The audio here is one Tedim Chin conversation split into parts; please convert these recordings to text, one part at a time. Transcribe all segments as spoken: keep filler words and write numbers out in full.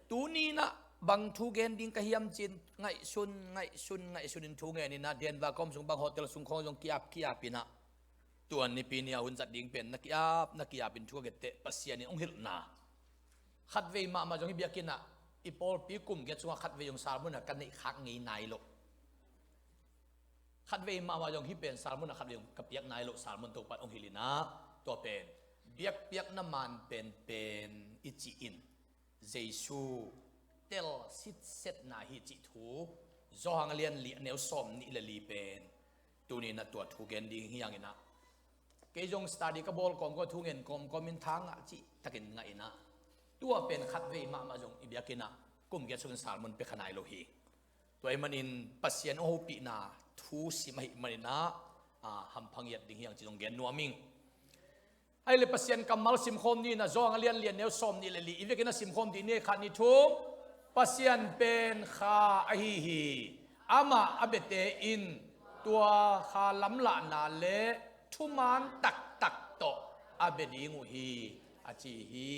Tuni-in ah bang thu gen ding ka hiam ci-in ngaihsun, ngaihsun, ngaihsun in thu ngen in ah, Denver ka om sung bang hotel sung khawng zong ki-ap, ki-ap in ah, tua nipi ni a hun zat ding pen na ki-ap, na ki-ap in thu ka gen teh Pasian in hong hilhna. Khatvei mahmah zong hih biakinn ah, i pawlpi kum giat sungah khatvei zong sermon ah ka neih khak ngei nai lo. Khatvei mahmah zong hih pen sermon ah khatvei zong ka piak nai lo sermon Topa'n hong hilh in ah, tua pen biakpiakna man penpen i cih in Jesu tel sitsetna hi cih thu, Johan a lian li a neu sawmnih le li pen tuni-in ah tua thu gen ding hi hang in ah, kei zong study ka bawl kawmkawm, thu ngen kawmkawm in tha ngah cih takin ngah in ah, tua pen khatvei mahmah zong i biakinn ah kum giat sungin sermon pia kha nai lo hi. Tua ahih manin Pasian hong hopihna thu sim ahih manin ah, ah, hampha ngiat ding hi hang ci zong gen nuam ing. Ahih leh Pasian kammal simkhawm ni in ah, Johan a lian li a neu sawmnih le li, i vekin a simkhawm dih ni, khat, nih, thum. Pasian pen Kha ahi hi. Amah a biate in tua Kha lamlahna le thuman taktak tawh a bia ding uh hi, a ci hi.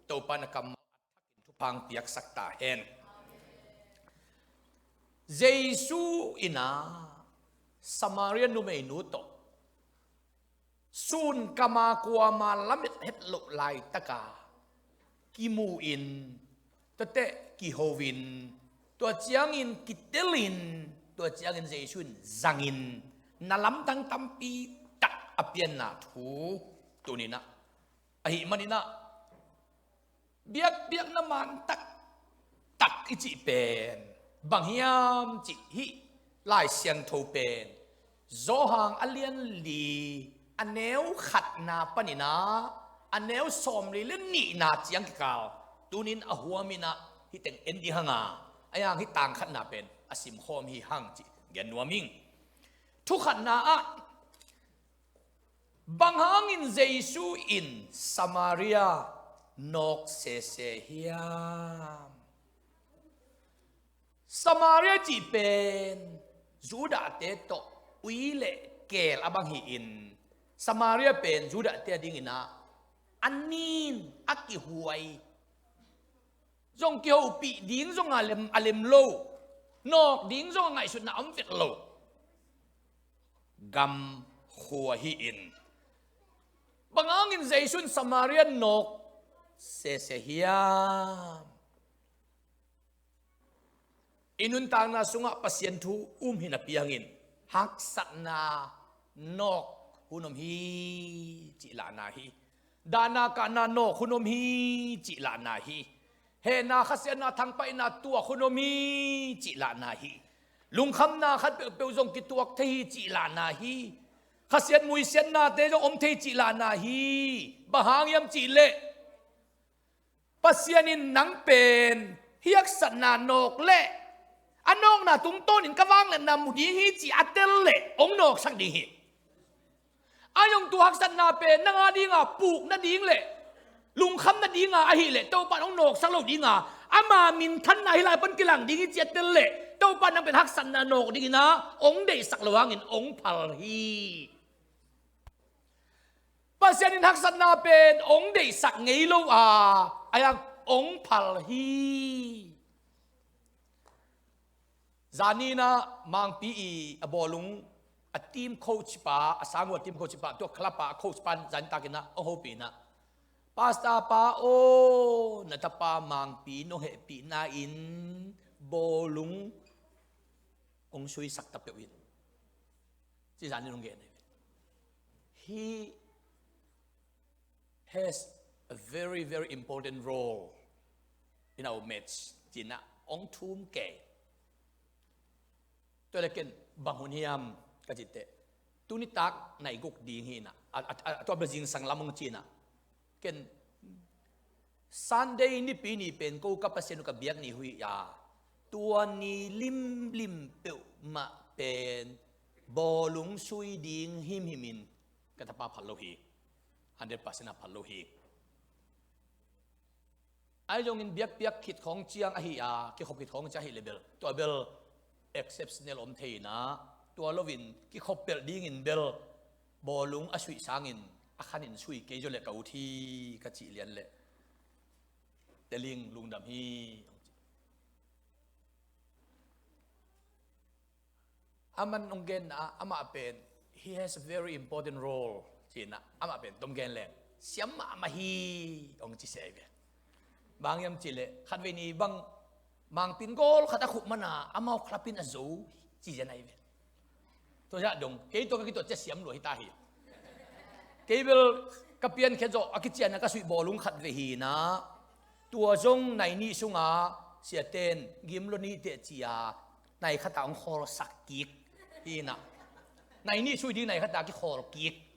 Topa'n a kammal a thakin thupha hong piaksak ta hen. Jesu in ah Samaria numeinu tawh sunkam a kuamah lamet het loh laitaka kimu in, tuate kiho in, tua ciangin kitel in, tua ciangin Jesu in zangin, na lamdang tampi tak a pianna thu tuni-in ah, ahih manin ah, biakpiakna man taktak i cih pen bang hiam cih, hih Lai Siangtho pen Johan a lian li a neu khatna panin ah a neu sawmli le nihna ciang kikal tuni-in a huam in ah hih teng en ding hang a, ahi hang hih tang khatna pen a simkhawm hi hang cih gen nuam ing. Thu khatna ah, bang hangin Jesu in Samaria nawk sese hiam? Samaria cih pen Judahte tawh ui le keel a bang hi-in, Samaria pen Judahte a dingin ah a nin, a kihuai, zong kihopih ding zong a lem, a lem lo, nawk ding zong a ngaihsutna a om vet lo gam, khua hi-in, bang hangin Jesu in Samaria nawk sese hiam? I nuntakna sungah Pasian thu um hi napi hangin haksatna nawk hun om hi cih lahna hi. Dahna kahna nawk hun om hi cih lahna hi. Hehna, khasiatna, thangpaihna tuak hun om hi cih lahna hi. Lungkhamna khat peuhpeuh zong kituak thei hi cih lahna hi. Khasiat muisiatnate zong om thei cih lahna hi. Bang hang hiam cih leh, Pasian in nang pen hih haksatna nawk leh a nawkna tungtawnin ka vangliatna mu ding hi ci a tel leh hong nawksak ding hi. A zong tua haksatna pen nang a dinga puk nading le lungkham nadinga ahih leh Topa'n hong nawksak lo dinga, ama minthanna hih lai pan kilang ding hi ci a tel leh Topa'n nang pen haksatna nawk dingin ah hong deihsak lo hangin hong phal hi. Pasian in haksatna pen hong deihsak ngei lo a, ahi hang hong phal hi. Zani-in ah Mangpi i a bawlung a team coach pa, a sang uh a team coach pa, tua club a coach pa'n zan takin ah hong hopih in ah, Pastor pa aw, na tapa Mangpi nong hehpihna in bawlung hong suisak ta peuh in, ci zan-in hong gen hi. He has a very, very important role in our midst, ci-in ah hong thum kei. Tua leh ken, bang hun hiam ka cih teh, tuni tak nai guk ding hi in ah, a, a, a, tua bel zingsang lam hong ci in ah, ken Sunday nipi ni pen ko ka Pasian uh ka biak ni uh hi a, tua ni limlim peuhmah pen bawlung sui ding himhim in ka tapa phal lo hi. Hundred percent a phal lo hi. Ahi zongin biakpiak khit khawng ciang ahi a, kikhop khit khawng ciang ahi leh bel, tua bel exceptional om thei in ah, tua loin kikhop pelh dingin bel bawlung a suih sangin a khanin sui kei zaw leh ka ut hi ka cih lian leh, Teling lungdam hi. Aman hong genna ah amah pen, he has a very important role, ci-in ah amah pen tom gen leng siam mahmah hi, hong ci se ve. Bang hiam cih leh khatvei ni bang mangpin goal khat a khup man a amau club in a zo ci zen ahi ve. Tua zah dong kei tawh ka kituat ciang siam lua hi ta hi. Kei bel ka piankhia zawh a kician a ka suih bawlung khat ve hi-in ah, tua zong nai nih sungah siaten gim lua ni teh ci-a nai khat ah hong khawlsak kik hi-in ah, nai nih sui ding nai khat ah kikhawl kik.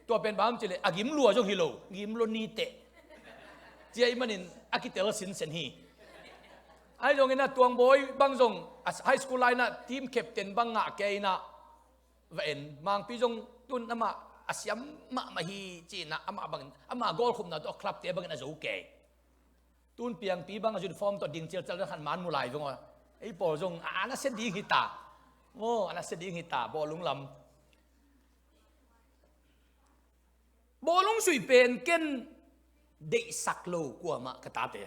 Tua pen bang hiam cih leh a gim lua zong hi lo, gim lua ni teh ci ahih manin a kitel sinsen hi. Ahi zongin ah Tuangbawi bang zong a high school lai-in ah team captain bang ngah kei-in ah va en. Mangpi zong tun amah a siam mahmah hi ci-in ah amah bangin, amah goal khupna tawh a club-te bangin a zo kei. Tun Piangpi bang a uniform tawh ding cilcal khan man mu lai veng aw. Ei pawl zong a na sia ding hi ta. Maw, a na sia ding hi ta, bawlung lam. Bawlung sui pen ken deihsak lo kuamah ka tate.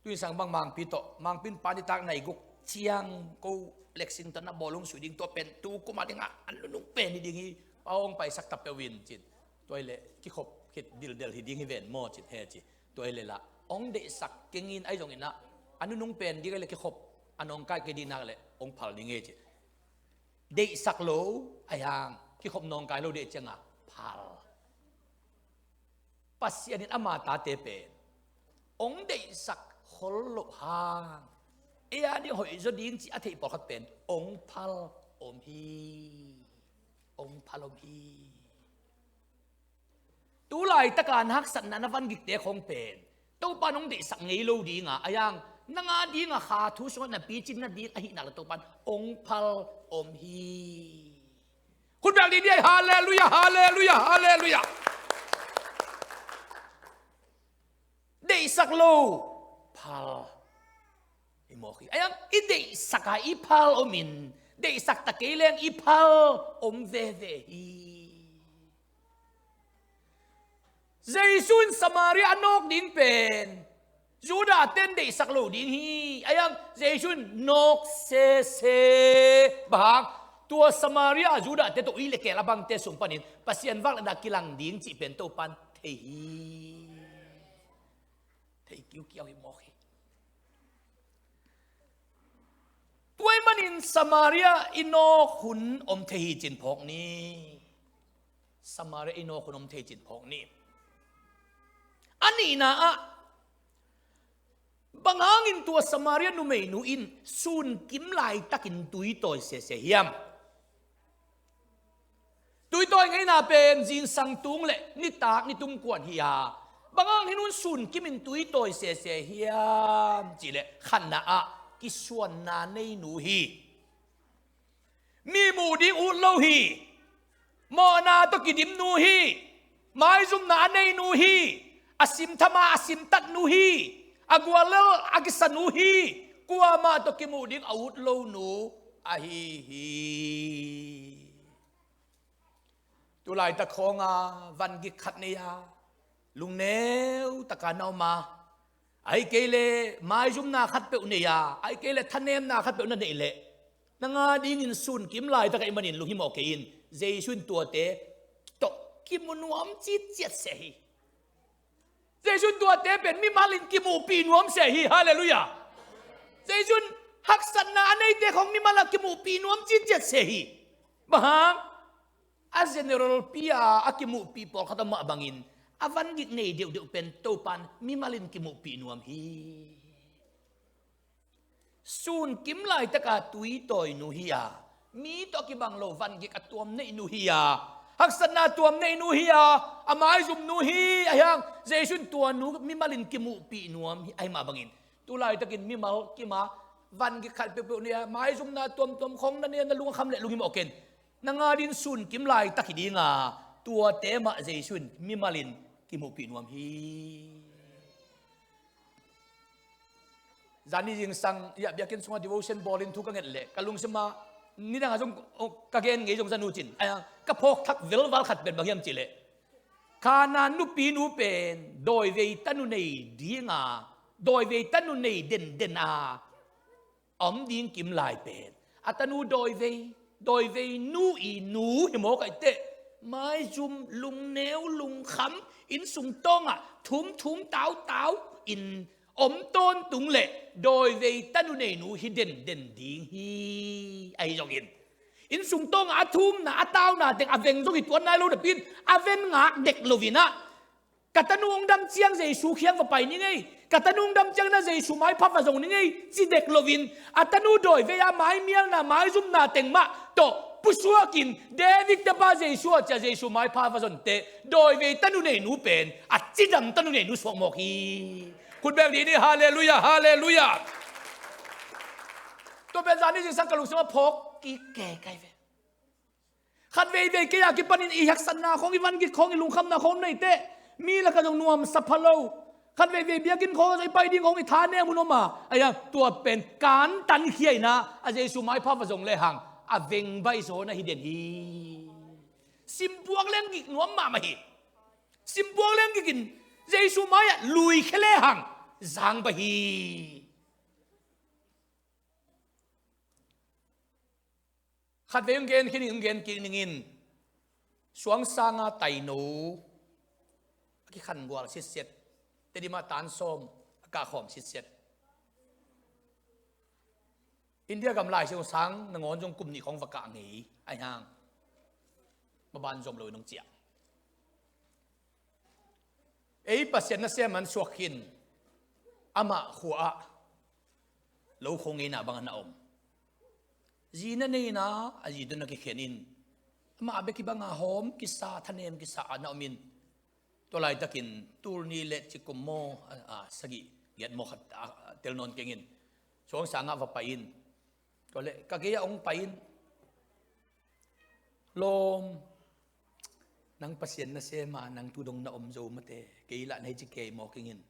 Tuin sang bang Mangpi tawh, Mangpi in pa nitak nai guk ciang ko Lexington ah bawlung sui ding, tua pen tu kum a dingah a nunung pen hi ding hi, Pa aw hong paisak ta peuh in ci-in. Tua hi leh kikhop khit dildel hi ding hi ven maw ci-in he ci. Tua hi leh lah hong deihsak keng in, ahi zongin ah a nunung pen ding ahi leh kikhop a nawngkai kei ding nak leh hong phal ding hi ci. Deihsak lo ahi hang kikhop nawngkai lo deih ciangah phal. Pasian in ama tate pen hong deihsak khol loh hang ei a ding hoih zaw ding ci a theih pawlkhat pen hong phal om hi. Hong phal om hi. Tu laitaka na haksatna na van gikte khong pen Topa in hong deihsak ngei lo dinga, ahi hang nang a dinga kha thu sungah na picin nading ahih nak leh Topa in hong phal om hi. Khut beng didi ai, halleluiah, halleluiah, halleluiah. Deihsak lo phal hi mawk hi. Ahi hang i deihsak a i phal om in, deihsak ta kei leng i phal om veve hi. Jesu in Samaria a nawk ding pen Judah ten deihsak lo ding hi. Ahi hang Jesu in nawk sese. Bang hang? Tua Samaria Judah te tawh ui le keel a bangte sung panin Pasian vangliatna kilang ding cih pen Topa in thei hi. Thei kiukiau hi mawk hi. Tua ahih manin Samaria i nawk hun om thei hi ci-in phawk ni. Samaria i nawk hun om thei hi ci-in phawk ni. A nihna ah, bang hangin tua Samaria numeinu in sun kim laitakin tui tawi sese hiam? Tui tawi ngeina pen zingsang tung le nitak nitum kuan hi a, bang hang hih hun sun kimin tui tawi sese hiam cih leh khatna ah kisuanna neinu hi. Mi muh ding ut lo hi. Mawhna tawh kidimnu hi. Maizumna a neinu hi. A simtham a, a simtatnu hi. A guallel a kisanu hi. Kuamah tawh kimuh ding a ut lonu ahi hi. Tu laitak khawnga vangik khat nei a, lungneu taka na om a, ahih kei leh maizumna khatpeuh nei a, ahih kei leh thanemna khatpeuh na neih leh, nang a dingin sun kim laitak ahih manin lunghimawh kei in. Jesu in tuate tawh kimu nuam citciat seh hi. Jesu in tuate pen mimal in kimuhpih nuam seh hi. Halleluiah. Jesu in haksatna a neite khong mimal ah kimuhpih nuam citciat seh hi. Bang hang? A general pi-a a kimuhpih pawlkhat a mah bangin a vangik nei deuhdeuh pen Topa in mimal in kimuhpih nuam hi. Sun kim laitaka tui tawinu hi a, mi tawh a kibang lo vangik a tuam neihnu hi a, haksatna a tuam neihnu hi a, a maizumnu hi. Ahih hang Jesu in tuanu mimal in kimuhpih nuam hi. Ahih mah bangin tu laitakin mimal kim a vangik khat peuhpeuh nei a, maizumna tuamtuam khong na nei a, na lung a kham leh lunghimawh ken. Nang a dingin sun kim laitak hi ding a, tuate mah Jesu in mimal in kimuhpih nuam hi. Zani zingsang, ya, biakinn sungah devotion bawlin thu ka nget leh ka lungsim ah, nidang ah zong, oh, ka gen ngei zong zanu cin, ai, ka phawk thak velval khat pen bang hiam cih leh, Tana nupinu pen dawivei tanu nei dinga, dawivei tanu nei denden a om ding kim lai pen a tanu dawivei, dawivei nu i nu hi mawk ahih teh, maizum, lungneu, lungkham, innsung tawngah thumthum tautau in om tawntung leh dawivei tanu nei nu hi denden ding hi. Ahi zongin innsung tawngah a thumna, a tauna teng a veng zong hi tuan nai lo napi-in a ven ngak dek loin ah, ka tanu hong dam ciang Jesu kiang va pai ning ei, ka tanu hong dam ciang na Jesu maipha va zong ning ei, ci dek loin a tanu dawivei a maimialna, maizumna teng mah tawh pusuakin David tepa Jesu a cia Jesu maipha va zonte dawivei tanu nei nu pen a cidam tanu nei nu suak mawk hi. Khut beng dih ni, halleluiah, halleluiah. Tua pen zani zingsang ka lungsim a phawk kik kei kai ve. Khat veivei kei a kipanin i haksatna khawng, i vangik khawng, i lungkhamna khawng nei teh mi lakah zong nuamsa pha lo. Khat veivei biakinn khawng a zong i pai ding khawng i thanem hun om a, ahi a, tua pen kantan khia in ah a Jesu maipha va zong lehang a veng baih zaw na hi den hi. Simpuak leng gik nuam mahmah hi. Simpuak leng gik in Jesu mai-ah lui khia lehang zang baih hi. Khat vei hong gen khin in, hong gen kik ning in, Suangsanga taino a kikhan gual sitset, Tedim ah tan sawm a kahkhawm sitset. India gam Lai Siangtho sang nangawn zong kum nih khawng va kah ngei, ahi hang maban zom lo in hong ciah. Ei Pasian nasem an suak khin, amah khua ah lo khua ngeina bangin a na om. Zi na neina a zi tawh na kikhen in, amah bek hi banga hawm kisa, thanem kisa a na om in, tua laitakin tul nih le cikum maw, a, a, sagih giat maw khat, a, a, tel nawn keng in, Suangsangah va pai in. Tua leh ka gei-ah hong pai in, "Lawm, nang Pasian nasem a, nang tu dong na om zo mate, kei lah na hi ci kei maw keng in.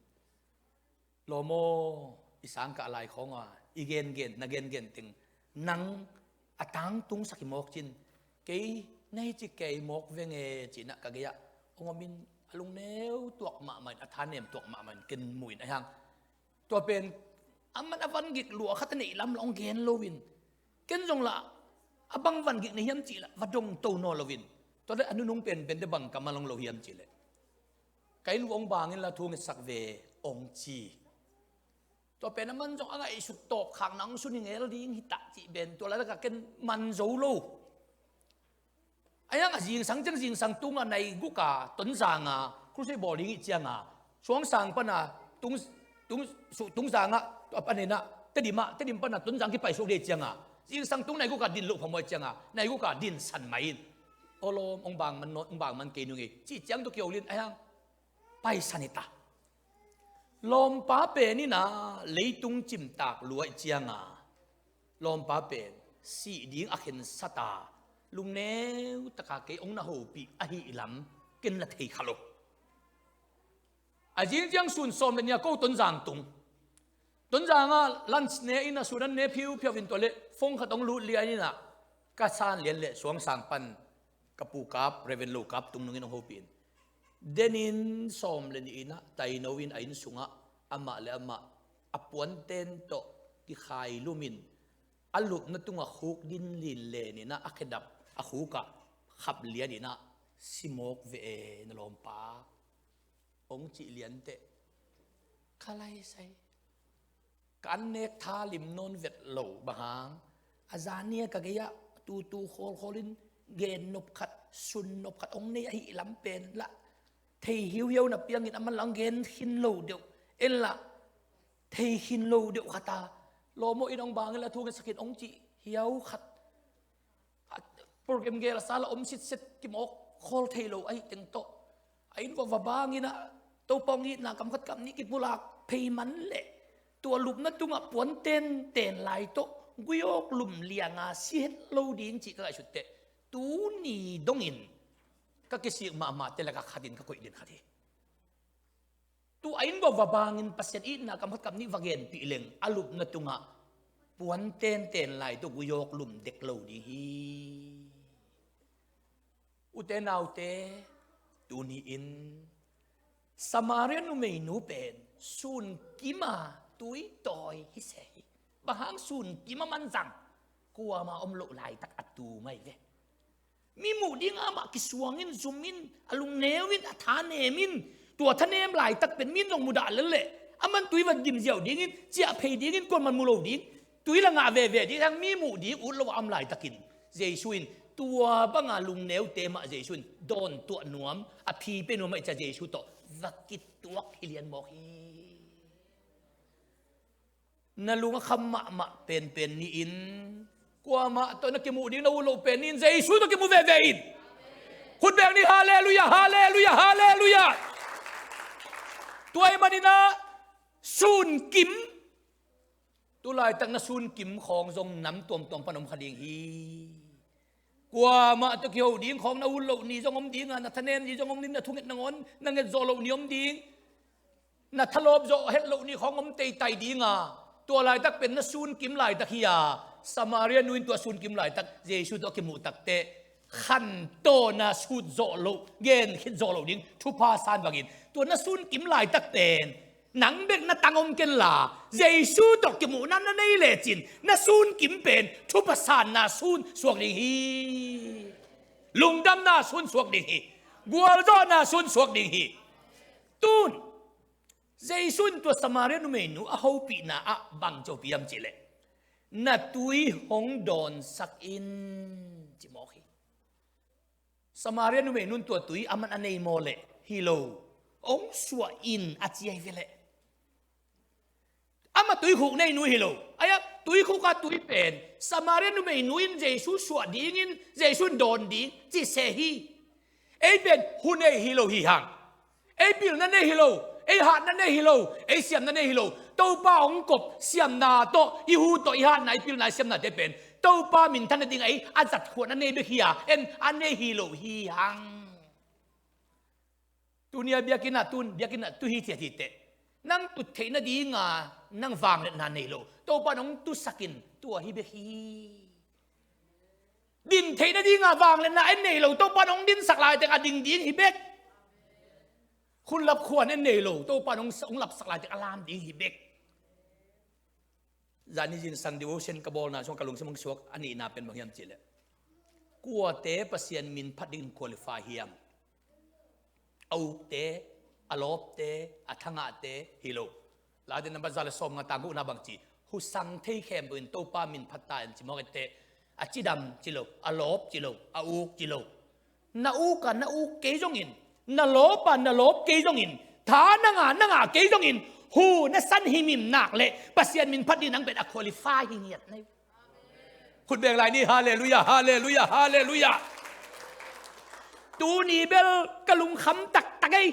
Lawm aw, i sangkah lai khawng a i gengen, na gengen teng nang a tangtungsak hi mawk cin, kei na hi ci kei mawk veng e," ci-in ah ka gei-ah hong om in, a lungneu tuak mahmah in, a thanem tuak mahmah in ken mu in, ahi hang tua pen aman a vangik lua khat a neih lam lah hong gen loin, ken zong lah a bang vangik na hiam cih lah va dongto nawn loin, tua leh a nunung penpen teh bang kam a long lo hiam cih leh, "Ka inn vuah hong bang inla thu ngetsak ve," hong ci. Tua pen aman zong a ngaihsut tawpkhakna hong sun hi ngel ding hi ta cih pen tua laitak ah ken man zo lo. Ahi hang a zingsang ciang, zingsang tunga nai guk a Tonzang a crusade bawl ding ih cianga, Suangsang pana Tung, Tung, Su, Tungzang ah, a panin ah Tedim ah, Tedim pana Tonzang kipaisuak ding ih cianga, zingsang tung nai guk a din loh phamawh ih cianga, nai guk a din san mai in, "Aw lawm, hong bang man nawn, hong bang man kei nung ei," cih ciang tawh kiho lin, ahi hang paisan hi ta. Lawmpa pen in ah leitung cimtak lua ih cianga, lawmpa pen sih ding a khensat a, lungneu taka kei hong na hopih ahih lam ken la thei kha lo. A zing ciang sun sawm le nih a ko Tonzang tung. Tonzang ah lunch ne in ah, sun an ne phiuphiau in, tua leh phone khat hong lut lian in ah ka san lian leh Suangsang pan ka pu Kap, Reverend Lo Kap Tung Nung in hong hopih in, denin sawm le nih in ah taino in a inn sungah amah le amah a puanten tawh kikhai lum in, a lupna tungah khuk din linlen in ah, a khedap a khuk ah khap lian in ah, "Si mawk ve e, na lawmpa," hong cih lian teh, ka lai sai. Ka an nek tha lim nawn vet lo, bang hang, a zan ni a ka gei-ah tutu khawlkhawl in gen nop khat, sun nop khat hong nei ahih lam pen lah thei hiuhiau na piangin, aman lah hong gen khin lo deuh, en lah thei khin lo deuh khat a, "Lawm aw, inn hong bang inla thu ngetsak in," hong cih hiau khat. A program gel a sal a om sitset, kimawk khawl thei lo ahih teng tawh, a inn vuah va bang in ah, Topa hong itna kam khat kam nih kipulak phei man leh, tua lupna tungah puan tenten lai tawh gui awk lum lianga si het lo ding cih ka ngaihsut teh, tuni dongin ka kisik mahmahte lakah khatin ka koih den khat hi. Tu a inn vuah va bangin Pasian itna kam khat kam nih va genpih leng, a lupna tungah puan tenten lai tawh gui awk lum dek lo ding hi. Ute naute, Tuni-in Samaria numeinu pen sun kim a tui tawi hi se hi. Bang hang sun kim a manzang? Kuamah om loh laitak a tu mai ve. Mi muh ding amah kisuangin, zumin, a lungneu in, a thanem in, tua thanem laitak pen min zong mudah lel leh, aman tui va gim ziau dingin, ciah phei dingin, kuaman mu lo ding, tui la ngah veve ding, hang mi muh ding ut lo a om laitakin Jesu in tua banga lungneute mah Jesu in dawn tuah nuam, a phi pe nuam mah i cia Jesu tawh va kituak hi lian mawk hi. Na lung a kham mahmah penpen ni-in, kuamah tawh na kimuh ding na ut loh pen ni-in, Jesu tawh kimu veve in. Khut beng ni, halleluiah, halleluiah, halleluiah. Tua ahih manin ah sun kim, tu laitak na sun kim khawng zong nam tuamtuam pan om kha ding hi. Kuamah tawh kiho ding khawng na ut loh ni zong om ding a, na thanem ni zong om ding, na thunget nangawn na nget zawh loh ni om ding. Na thalawp zawh het loh ni khawng om teitai ding a, tua laitak pen na sun kim laitak hi a, Samaria nu in tua sun kim laitak Jesu tawh a kimuh takteh, khantawn a sut zawh loh, gen khit zawh loh ding thupha san bangin, tua na sun kim laitak pen nang bek na tang om kenla, Jesu tawh kimuhna na nei lecin, na sun kim pen thupha sanna sun suak ding hi. Lungdamna sun suak ding hi. Gualzawhna sun suak ding hi. Tun Jesu in tua Samaria numeinu a hopihna ah bang ci hiam cihleh, na tui hong dawnsak in, ci mawk hi. Samaria numeinu in tua tui aman a nei maw leh, hi lo, hong suah in a ci ahi ve leh. Amah tuikhuk neinu hi lo. Aia, tuikhuk a tui pen Samaria numeinu in Jesu suah dingin, Jesu in dawn ding ci se hi. Ei pen hun ei hi lo hi hang. Ei pilna nei hi lo, ei hatna nei hi lo, ei siamna nei hi lo. Topa hong kop siamna tawh, i hu tawh, i hatna, i pilna, i siamnate pen Topa minthanna ding a ei a zatkhuahna nei bek hi a, en a nei hi lo hi hang. Tuni a biakinn ah tun, biakinn ah tu hi ciat hi teh, nang tut theih nadinga nang vangliatna nei lo, Topa in hong tusak in, tua hi bek hi. Din theih nadinga vangliatna en nei lo, Topa in hong dinsak laitak a ding ding hi bek. Hun lap khuan en nei lo, Topa in hong, hong lapsak laitak a lam ding hi bek. Zani zingsang devotion ka bawlna sungah ka lungsim hong suak a nihna pen bang hiam cihleh, kuate Pasian min phat dingin qualify hiam? A ukte, a lawpte, a thangahte hi lo. Late nambat za le sawmnga, tang gukna bang ci? Husang thei khempeuh in Topa min phat ta in, ci mawk ei teh, a cidam ci lo, a lawp ci lo, a uk ci lo. Na uk a na uk kei zongin, na lawp a na lawp kei zongin, tha na ngah na ngah kei zongin, hu na san himhim nak leh Pasian min phat ding nang pen a qualify hi ngiat na hi. Khut beng lai ni, halleluiah, halleluiah, halleluiah. Tuni bel ka lungkham taktak ei,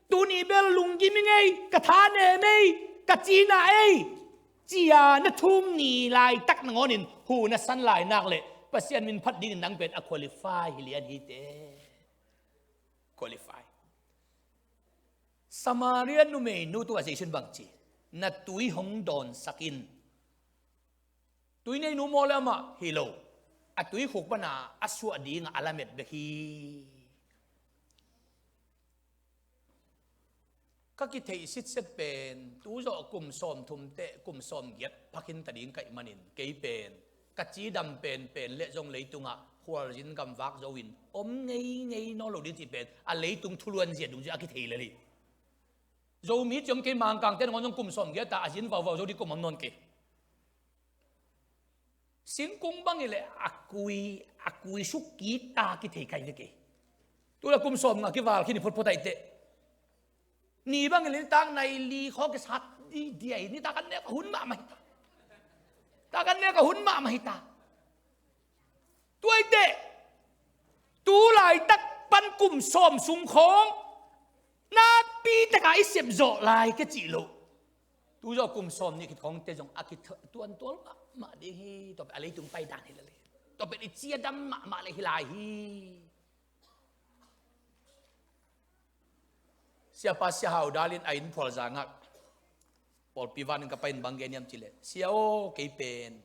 tuni bel lunggim ing ei, ka thanem ei, ka cina ei, ci-a na thum ni laitak nangawnin hu na san lai nak leh Pasian min phat dingin nang pen a qualify hi lian hi teh. Qualify. Samaria numeinu tungah Jesu in bang ci? Na tui hong dawnsak in. Tui neinu maw leh amah? Hi lo. A tuikhuk pana a suah dingah a lamet bek hi. Ka kitheih sitset pen, tu zawh kum sawmthum teh kum sawmgiat pha khin ta ding ka hih manin, kei pen ka cidam penpen leh zong leitungah khualzin gamvak zo in om ngeingei nawn lo ding cih pen a leitung thuluanzia dungzui a kithei lel hi. Zomi ciang kei Mangkangte nangawn zong kum sawmgiat a a zin vauvau zo ding kum om nawn kei. Singkung bang hi leh a kui, a kui suk kik ta kithei kai ve kei. Tu leh kum sawmnga kival khin hi photphot ahih teh. Ni bang hi leh nitak nai li khawng kisat didia hi, nitak an nek a hun mahmah hi ta. Tak an nek a hun mahmah hi ta. Tua ahih teh, tu laitak pan kum sawm sung khawng nakpi taka i sep zawh lai ka cih loh. Tu zawh kum sawm nih khit khawngte zong a kituantual mahmah ding hi. Tua pen a leitung paidan hi lel hi. Tua pen i cidam mahmah leh hi lai hi. Siapa Sia Hau Dal in a inn Phualzangah pawlpi vanin ka pai in bang gen hiam cihleh, Sia aw, kei pen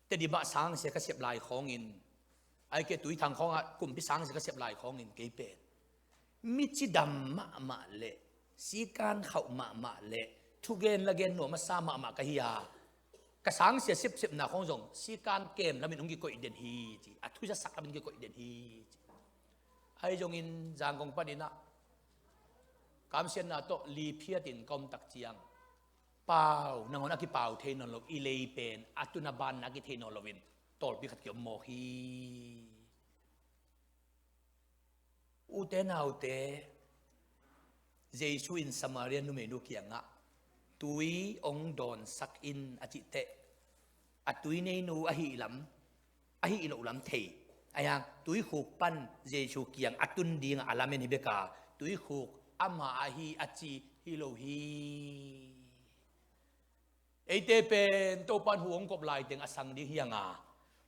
Tedim ah sangsia ka sep lai khawngin, ahih kei leh Tuithang khawngah kumpi sangsia ka sep lai khawngin kei pen Mi cidam mahmah le sikan khauh mahmah le thugen lagen nuam a sa mahmah ka hi a, ka sangsia sepsepna khong zong sikan kem lamin hong kikoih den hi ci, a thuzasak lamin kikoih den hi ci. Ahi zongin zangkong paninah kamsiatna tawh liphiatin ka om tak ciang, pau nangawn a kipau thei nawn lo, i lei pen a tun a banna a kithei nawn loin tawlpi khat kiom mawk hi. Ute naute, Jesu in Samaria numeinu kiangah tui hong dawnsak in a cihteh, a tui neinu ahi lam, ahi loh lam thei. Ahi hang tuikhuk pan Jesu kiang a tun dingah a lamen hi beka, tuikhuk ama ahi a ci hi lo hi. Eite pen Topan hu hong kop laiteng a sang ding hi a nga,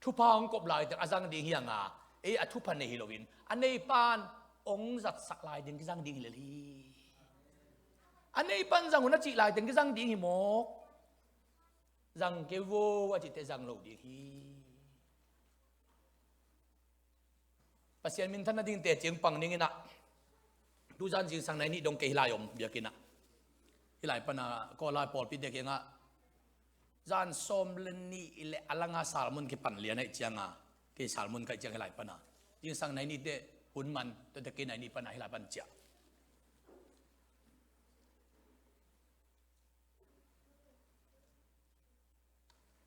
thupha hong kop laiteng a zang ding hi a nga, ei a thupha nei hi loin a neipan hong zatsak laiteng kizang ding hi lel hi. A neipan zang hun a cih laiteng kizang ding hi mawk. Zang kei vo a cihteh zang lo ding hi. Pasian minthan nading teci hong pang ning inah, tuzan zingsang nai nih dong kei hih lai om biakinn ah, hih lai pana Kawlai pawlpi te kiangah zan sawm le nih le a langa sermon kipan lian ahih cianga, kei sermon ka hih ciang hih lai pana zingsang nai nih teh hun man, tuate kei nai nih pana hih lai pan ciah.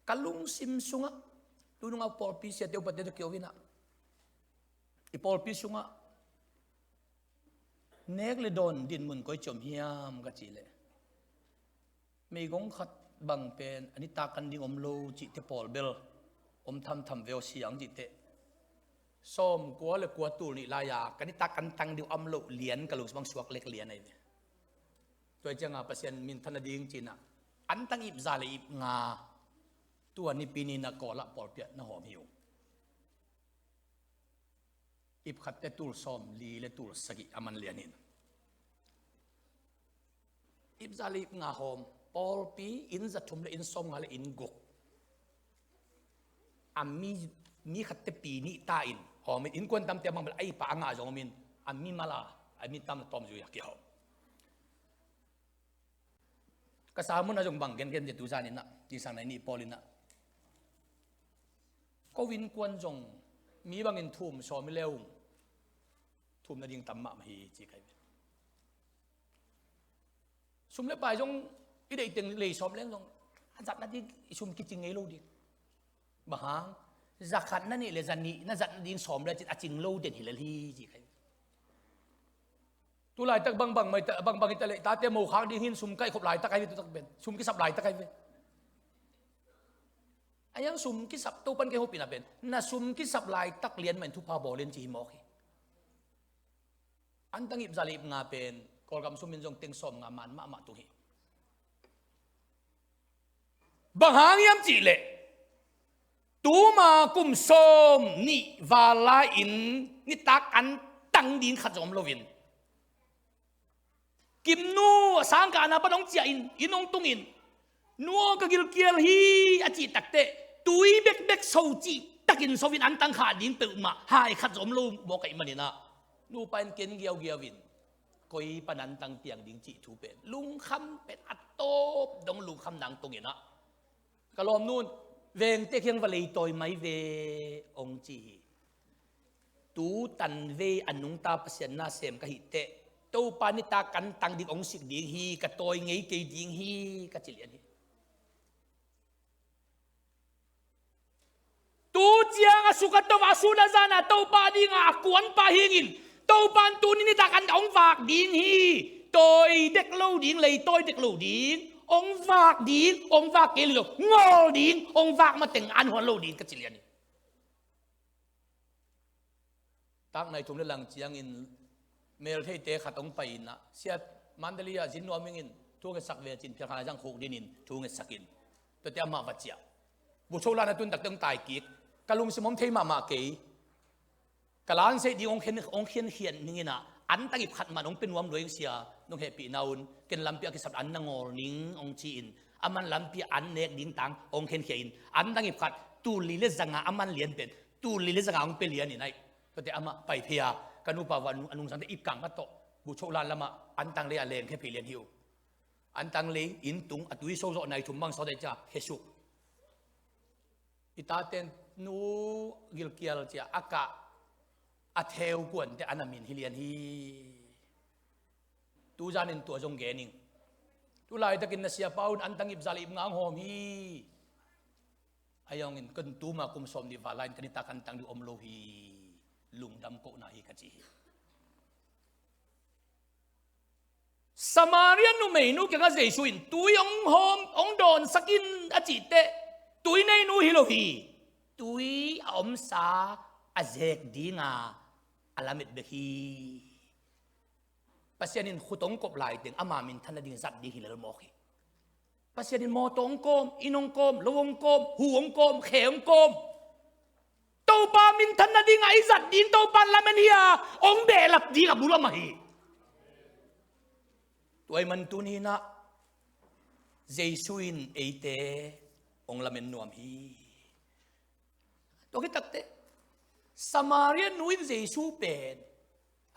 Ka lungsim sungah, tunung a pawlpi siate upate tawh kiho inah, i pawlpi sungah nek le dawn dinmun koi ci om hiam ka cih leh, meigong khat bang pen a nitak an ding om lo cihte pawl bel om thamtham ve aw, siang cihteh sawm kua le kua tul nih lai-a ka nitak an tang ding om loh lian ka lungsim ah suak lek lian ahi ve. Tua hi cianga Pasian minthan nading cinah, an tang ip za le ip nga tua nipi ninah Kawlah pawlpi ah na hawm hi uh. Ip khatte tul sawm li le tul sagih a man lian in, ip za le ip nga hawm, pawlpi inn za thum le inn sawm nga le inn guk. A mi, mi khatte pi nih ta in hawm in, innkuan tamte a bang bel a ip a nga zong om in, a mi mala, a mi tam le tawm zui a kihawm. Ka sermon ah zong bang gengen dih tu zan inah, zingsang nai nih pawl inah, ko innkuan zong mi bangin thum sawm i le ung, thum nading tam mahmah hi ci kai ve. Sum le pai zong i deih teng lei sawm leng zong a zat nading i sum kicing ngei lo ding. Bang hang, za khat na nih le za nih na zat nading sawm le cin a cing lo den hi lel hi ci kai ve. Tu laitak bangbang mai ta, bangbang hita leh tate mo khak ding hin sum kaihkhop laitak ai ve, tu tak pen sum kisap laitak ai ve. A yang sum kisap Topan kei hopina pen na sum kisap laitak lian mahin thupha bawl in ci hi mawk hi. An tang ip za le ip nga pen Kawlgam sum in zong teng sawm nga man mahmah tung hi. Bang hang hiam cihleh, tuma kum sawm nih val lai-in nitak an tang ding khat zong om loin, Kimnu a sangkahna pan hong ciah in, inn hong tungin, nu aw ka gilkial hi a cih takteh, tui bekbek so cih takin so in an tang khah ding peuhmah hai khat zong om lo mawk ahih maninah, nupa in ken giaugiau in koi pan an tang piang ding cih thu pen lungkham pen a tawp dong lungkham nang tunginah, ka lawmnu in, vengte kiang va leitawi mai ve hong ci hi. Tu tanvei a nungta Pasian na sem ka hih teh, Topa nitak an tang ding hong sik ding hi, ka tawi ngei kei ding hi ka ci lian hi. Tu ciang a suk a to a sun a zan a Topa dinga a kuanpa hingin, Topa in tuni nitak an hong vak ding hi. Tawi dek lo ding, leitawi dek lo ding, hong vak ding, hong vak kei lo, ngawl ding, hong vak mateng an huan lo ding ka ci lian hi. Taknai thum le lang ciangin meltheite khat hong pai inah, siat Mandalay ah zin nuam ingin thu ngetsak ve cin phialkhan a zang khuk dinin thu ngetsakin, tuate amah va ciah. Bucho lan a tun takte hong tai kik. Ka lungsim om thei mahmah kei. Ka lanseih ding hong khen, hong khenkhiat ninginah, an tangip khat man hong pia nuam lua ing sia, nong hehpihna un ken lampi a kisap an na ngawl ning hong ci-in, a man lampi an nek ding tang hong khenkhia in, an tangip khat tul li le zanga a man lian pen tul li le zanga hong pia lian in aih. Tuate amah pai phei a, Ka nupa vua a nungsangte ip kang ka tawh, bucholan lamah antang lei a leng khe phei lian hi uh. Antang lei inn tung a tui sozawh nai thum bang sawt a i cia khesuk. I taten nu gilkial cia a kah a theu kuante a na min hi lian hi. Tuzanin tua zong gen ing. Tulaitakin na siapa un antang ip zal ip ngang hawm hi. Ahi zongin kan tuma kum sawm nih vala in kan i tak antang ding om lo hi. Lungdam kohna hi ka ci hi. Samaria numeinu kiangah Jesu in tui hong hawm, hong dawnsak in a cih teh, tui neinu hi lo hi. Tui a omsa a zek dinga a lamet bek hi. Pasian in khut hong kop laiteng ama minthan nading zat ding hi lel mawk hi. Pasian in mawtaw hong kawm, inn hong kawm, lo hong kawm, hu hong kawm, khe hong kawm. Topa minthan nadingah i zat ding Topa in lamen hi a, hong behlap ding a bul om ahi. Tua ahih man tuni-in ah Jesu in eite hong lamen nuam hi. Tua khit takteh Samaria nu in Jesu pen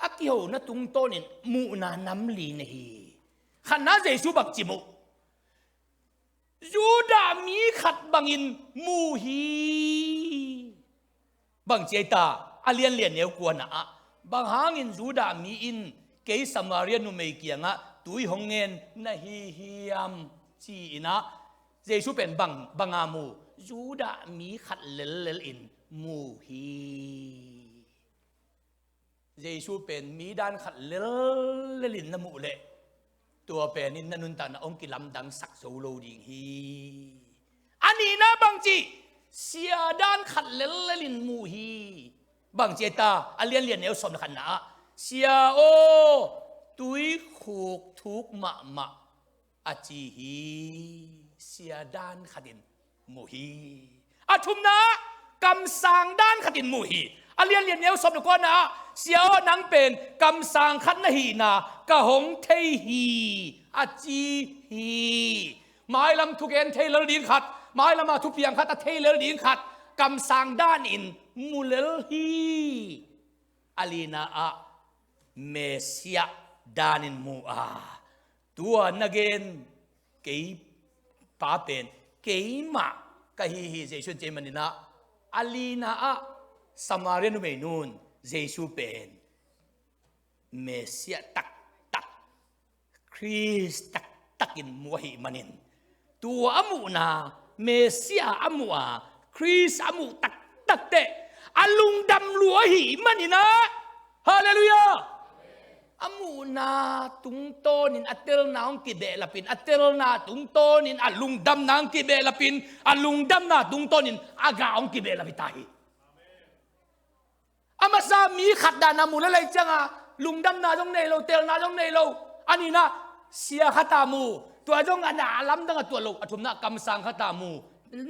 a kihona tungtawnin muhna nam li nei hi. Khatna Jesu bangci mu? Judah mi khat bangin mu hi. Bangci ahi ta? A lianlian neu kuana ah, bang hangin Judah mi in kei Samaria numei kiangah tui hong ngen na hi hiam ci-in ah, Jesu pen bang, banga mu? Judah mi khat lellel in mu hi. Jesu pen mi dan khat lellel in na muh leh, tua pen in na nuntakna hong kilamdangsak zo lo ding hi. A nihna bangci? Sia dan khat lellel in mu hi. Bangci ahi ta? A lianlian neu sawm le khatna ah, Sia aw, tuikhuk thuk mahmah a ci hi. Sia dan khatin mu hi. A thumna ah, kamsang dan khatin mu hi. A lianlian neu sawm le kuana ah, Sia aw, nang pen kamsang khat na hihna ka hong thei hi, a ci hi. Mailam thugen thei lel ding khat, mailama thupiang khat a thei lel ding khat, kamsang danin mu lel hi. A lina ah, Messiah danin mu a, tua na gen kei pa pen keimah ka hi hi, Jesu in ci manin ah, a lina ah Samaria numeinun Jesu pen Messiah taktak, Khrist taktakin mu ahih manin, tua a muhna, Messiah a muh a, Khrist a muh taktak teh a lungdam lua ahih manin ah, Halleluiah! A muhna tungtawnin a telna hong kibehlapin, a telna tungtawnin a lungdamna hong kibehlapin, a lungdamna tungtawnin a gah hong kibehlap hi ta hi. A masa mi khat dana mu lel ahih cianga lungdamna zong nei lo, telna zong nei lo. A nina, sia khata mu, tua zong a na lamdang a tuat lo. A thumna, kamsang khata mu,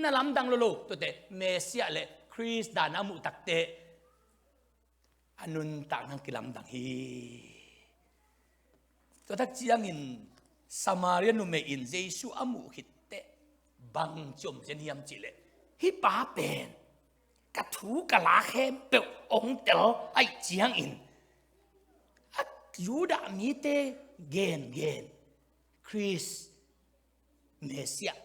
na lamdang lo lo. Tuate Messiah le Khrist dana a muh takteh a nuntakna kilamdang hi. Tua tak ciangin Samaria numei in Jesu a muh khitteh bang ci om zen hiam cihleh, hih pa pen ka thu ka la khempeuh hong tel ahih ciangin, a Judah mite gengen Khrist Messiah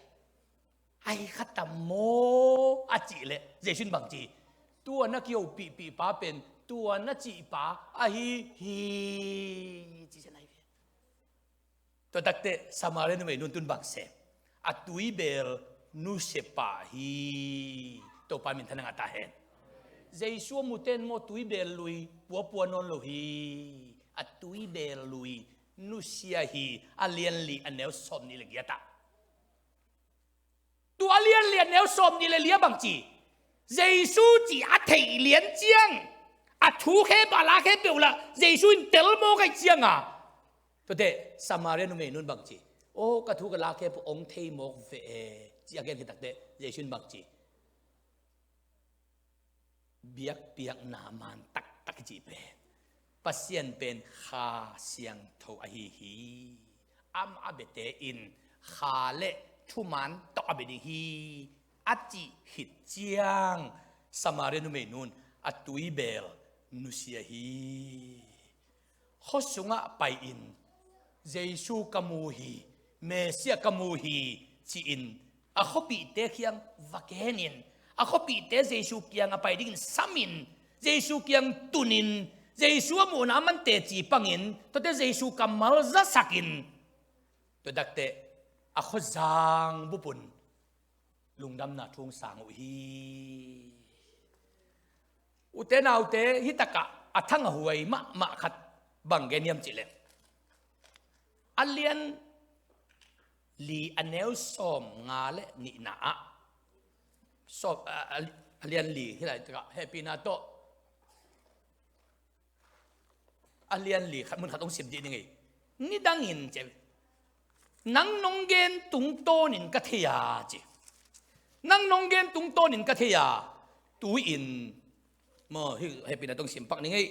ahi khatam maw a cihleh, Jesu in bangci? Tua na kihopihpih pa pen tua na cihpa ahi hi, ci zen ahi ve. Tua takteh Samaria numei nun tun bang sem? A tuibel nusia pah hi. Topa minthan a ngah ta hen. Jesu a muten maw tuibel lui puapua nawn lo hi. A tuibel lui nusia hi. A lianli a neu sawm nih le giat ah. Tua a lianli a neu sawm nih le li ah bangci? Jesu cih a theih lian ciang, a thu khempeuh a la khempeuh lah Jesu in tel mawk ahih cianga, tuate Samaria numei nun bangci? Aw, ka thu ka la khempeuh hong thei mawk ve e, ci a gen khit takteh Jesu in bangci? Biakpiakna man taktak i cih pen Pasian pen Kha Siangtho ahi hi. Amah a biate in kha le thuman tawh a bia ding hi, a cih khit ciang Samaria numei nun a tuibel nusia hi. Khua sungah pai-in Jesu ka mu hi, Messiah ka mu hi ci-in a khuapihte kiang va genin, a khuapihte Jesu kiang a pai dingin samin, Jesu kiang tunin, Jesu a muhna a man teci pangin, tuate Jesu kammal zasakin, tua takteh a khuazang bupun lungdamna thu hong sang uh hi. Ute naute, hih takah a thanghuai mahmah khat bang gen hiam cihleh, a lian li a neu sawmnga le nihna ah, sawm, a, a, a lian li, hih lai takah hehpihna tawh a lian li khat, mun khat hong sim dih ning ei. Nidangin ci, nang nong gen tungtawnin ka thei a ci. Nang nong gen tungtawnin ka thei a, tu-in maw, hih hehpihna tawh hong sim pak ning ei.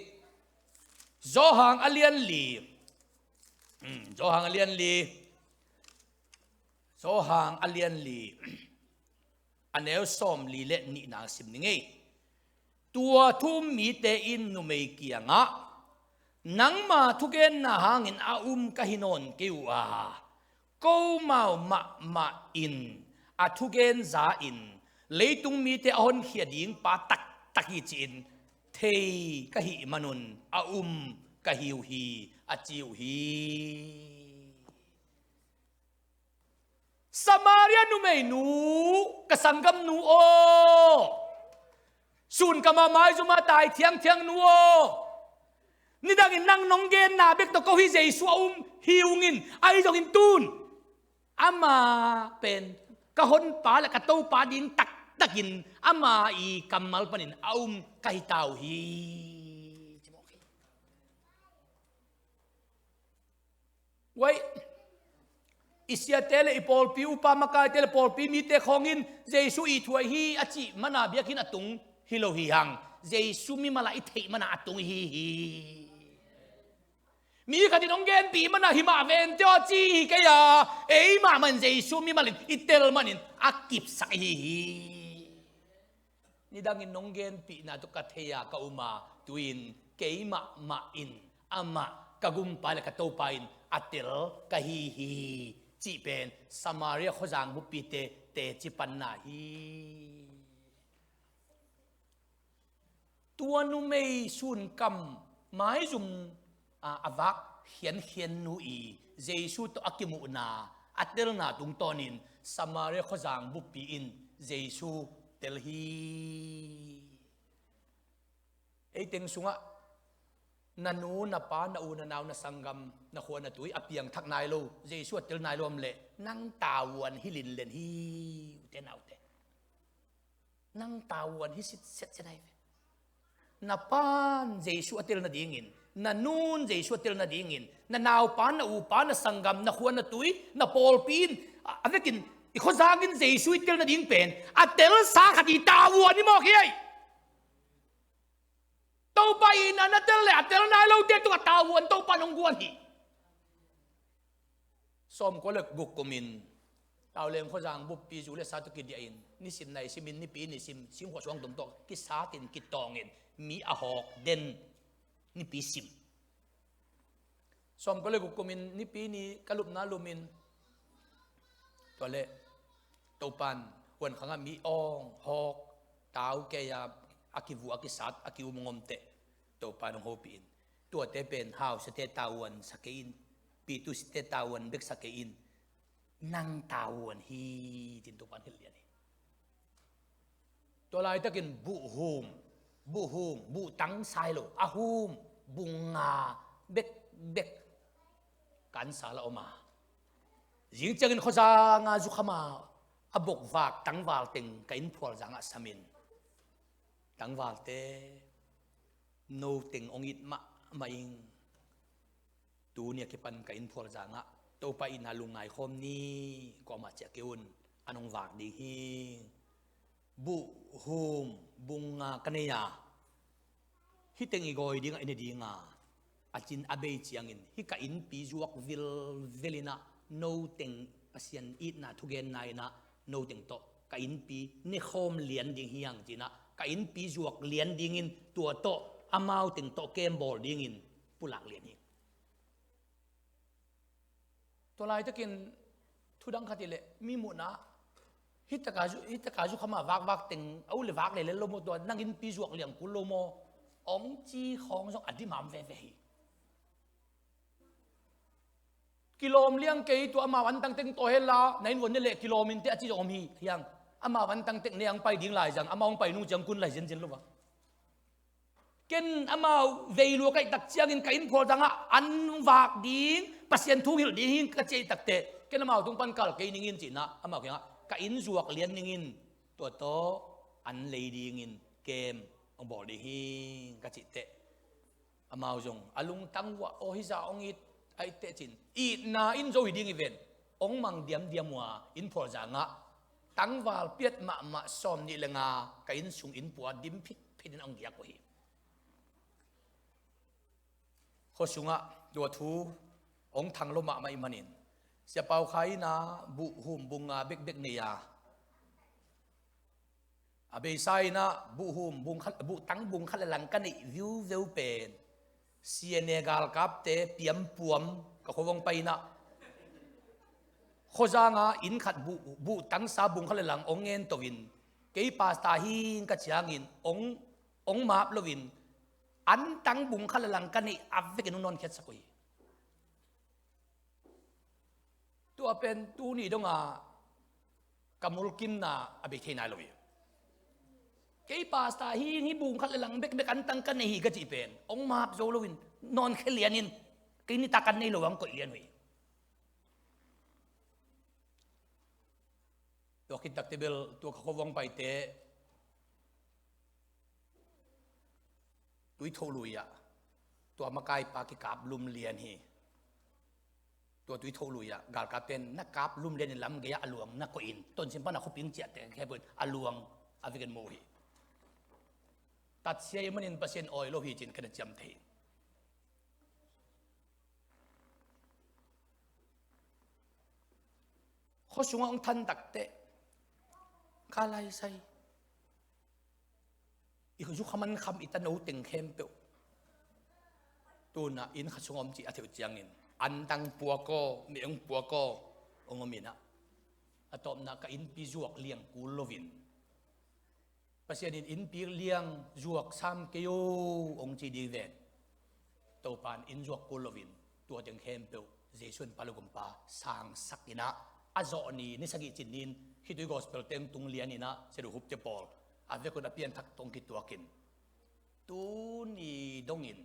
Johan a lian li. Hmm, Johan a lian li. Johan a lian li. A neu sawmli le nihna sim ning ei. Tua thu-um mite in numei kiangah, nangma thugenna hangin a um ka hi nawn kei uh a, komau mahmah in a thugen za-in leitung mite a honkhia ding pa taktak hi ci-in thei ka hih manun a um ka hi uh hi, a ci uh hi. Samaria numeinu, ka sanggamnu aw, sunkam a maizum a tai thiangthiangnu aw, nidangin nang nong genna bek tawh ko hi Jesu a um hi ungin, ahi zongin tun ama pen ka honpa le ka Topa ding taktakin ama i kammal panin a um ka hi ta uh hi. Wai, i siate le i pawlpi upa makaite le pawlpi mite khawngin Jesu i thuai hi a cih mana biakinn a tung hi lo hi hang. Jesu mimal a i theih mana a tung hi hi. Mi khat in hong genpih mana hi mah vente aw ci hi kei a, ei mahmah in Jesu mimal in i tel manin a kipsak hi hi. Nidangin nong genpihna tawh ka thei a ka um a, tu-in kei mahmah in amah ka gumpa le ka Topa in a tel ka hi hi, cih pen Samaria khuazang buppite teci panna hi. Tua numei sunkam maizum a, a vak khiankhiannu i Jesu tawh a kimuhna a telna tungtawnin Samaria khuazang buppi in Jesu tel hi. Ei teng sungah na nu, na pa, na u, na nau, na sanggam, na khua, na tui a piangthak nai lo, Jesu a tel nai lo om leh nang tavuan hi linlen hi, ute naute. Nang tavuan hi sitset sia nai ve. Na pan Jesu a tel nadingin, na nun Jesu a tel nadingin, na naupa, na upa, na sanggam, na khua, na tui, na pawlpi in, a, a vekin i khuazangin Jesu i tel nading pen a telsa khat i tavuan i mawk hi ei. Topa in a na tel le a tel nai lote tungah tavuan Topa in hong guan hi. Sawmkua le guk kumin Tauleng khuazang buppi zu le sa tawh kidiahin nisim nai simin nipi ni sim, simkhuah suangtum tawh kisatin kitawngin mi a hawk den nipi sim. Sawmkua le guk kumin nipi ni ka lupna lumin tua le Topan huan khangah mi awng hawk tau kei a, a kivu a kisat a kium ngomteh Topan hong hopih in, tuate pen hausiate tavuan sa kei in, pitusite tavuan bek sa kei in, nang tavuan hi, tin Topan hilh lian hi. Tua laitakin buhhum, buhhum, buhtang sai lo, a hum, bunga bekbek kan sal a om a. Zing ciangin khuazanga zukhama a bokvak tangval teng ka innphual zangah samin, tangvalte, no teng ong it mahmah ing. Tuni a kipan ka innphual zangah Topa itna lungngai khawm ni, kuamah ciah kei un, a nong vak ding hi. Buhhum bunga ka nei a, hih teng i gawi dingah i ne dinga, a cin a bei ciangin hih ka innpi zuak vilvel inah no teng Pasian itna thugenna inah no teng tawh ka innpi nekhawm lian ding hi hang cinah ka innpi zuak lian dingin tua tawh amau teng tawh kem bawl dingin pulak lian hi. Tua laitakin thudang khat i leh mi muhna hitaka zu, hitaka zu khama vakvak teng a u le vak lelel lo maw, tua nang innpi zuak liang kul lo maw, ong ci khawng zong a dimam veve hi. Kilawm liang kei, tua amau antang teng tawh hela na inn vuan ne leh kilawm in teh a ci zong om hi hiang. Amau antang teng ne ang pai ding lai zang, amau ang pai nung ciang kun lai zenzen lo va. Ken amau vei lua kaih tak ciangin ka inn phual zangah an vak ding, Pasian thu hilh ding hi ka ci aih takteh, ken amau tung pan kal kei ningin cihna amau kiangah ka inn zuak lian ningin tua tawh an lei dingin kem ang bawl ding hi ka cihteh, amau zong a lungtang uah aw hizah ong it aih teh cin, itna in zo hi ding i ven. Ong mang diamdiam ua inn phual zangah tangval piat mahmah sawm nih le nga ka inn sung inn pua dim phitphitin ong giak uh hi. Khua sungah tua thu ong thang lo mahmah i manin Sia Pau Khai ina buh hum bung nga bekbek nei a, a beisa ina buh hum bung khat, buh tang bung khat le lang ka neih viuveu pen C N A galkapte piampuam ka khuavawng pai ina khuazanga inn khat buh, buh tangsa bung khat le lang ong ngen toin kei pasta hing ka ciangin ong, ong map loin an tang bung khat le lang ka neih a vekin ong nawnkhiatsak uh hi. Tua pen tuni donga ka mulkimna a bei thei nai lo hi. Kei pasta hing hi, bung khat le lang bekbek antang ka nei hi ka cih pen ong map zo loin nawnkhia lianin kei nitak an nei lo ang koih lian uh hi. Tua khit takte bel tua ka khuavawng paite Tuitho lui ah tua makaipa kikap lum lian hi. Tua Tuitho lui ah galkapten na kap lum lianin lam gei ah a luang na koihin Tonzang pana khuaping ciahte ka khepin a luang a vekin mu hi. Tatsia i manin Pasian awi lo hi cin ka na ciam thei. Khua sungah hong than takteh ka laisai i zukhaman kham i tano teng khempeuh tunah inn khat sungah om cih a theih uh ciangin antang puak aw, meh hong puak aw, hong om inah a tawpna ka innpi zuak liang kul loin Pasian in innpi liang zuak sam kei o hong ci ding ven. Topa in inn zuak kul loin tua teng khempeuh Jesu in pa le gumpa sangsak inah a zawh ni, ni sagih cin ni-in khitui gospel teng tung lian inah sedu hupte pawl a vekun a pianthak tawh hong kituakin tuni dongin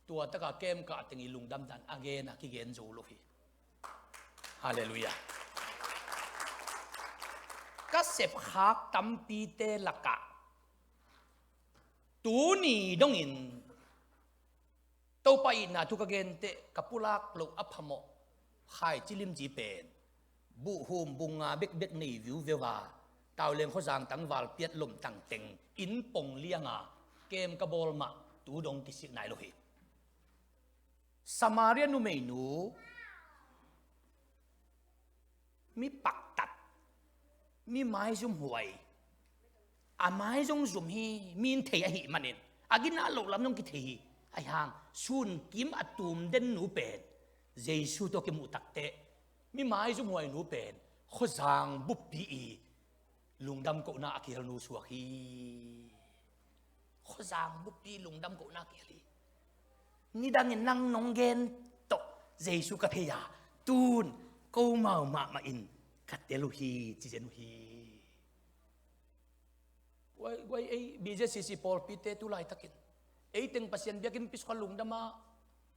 tua taka kem kah teng i lungdam dan a gen a kigen zo lo hi. Halleluiah. Ka sepkhak tampite lakah tuni dongin Topa itna thu ka genteh ka pulak loh a phamawh khaici limci pen buhhum bung nga bekbek nei viuveu a, Tauleng khuazang tangval piat lomtang teng inn pong lianga kem ka bawl mah tu dong kisik nai lo hi. Samaria numeinu mi paktat, mi maizum huai, a mai zong zum hi, mi in thei ahih manin a ginat loh lam zong kithei hi. Ahi hang sunkim a tum den nu pen Jesu tawh kimuh takteh mi maizum huai nu pen khuazang buppi i lungdam kohna a kihel nu suak hi. Khuazang buppi lungdam kohna a kihel hi. Nidangin nang nong gen tawh Jesu ka thei a, tun ko mau mahmah in ka tel uh hi, ci zen uh hi. Guai, guai ei B Z C C pawlpite tu laitakin ei teng Pasian biakinn pi sungah lungdam a,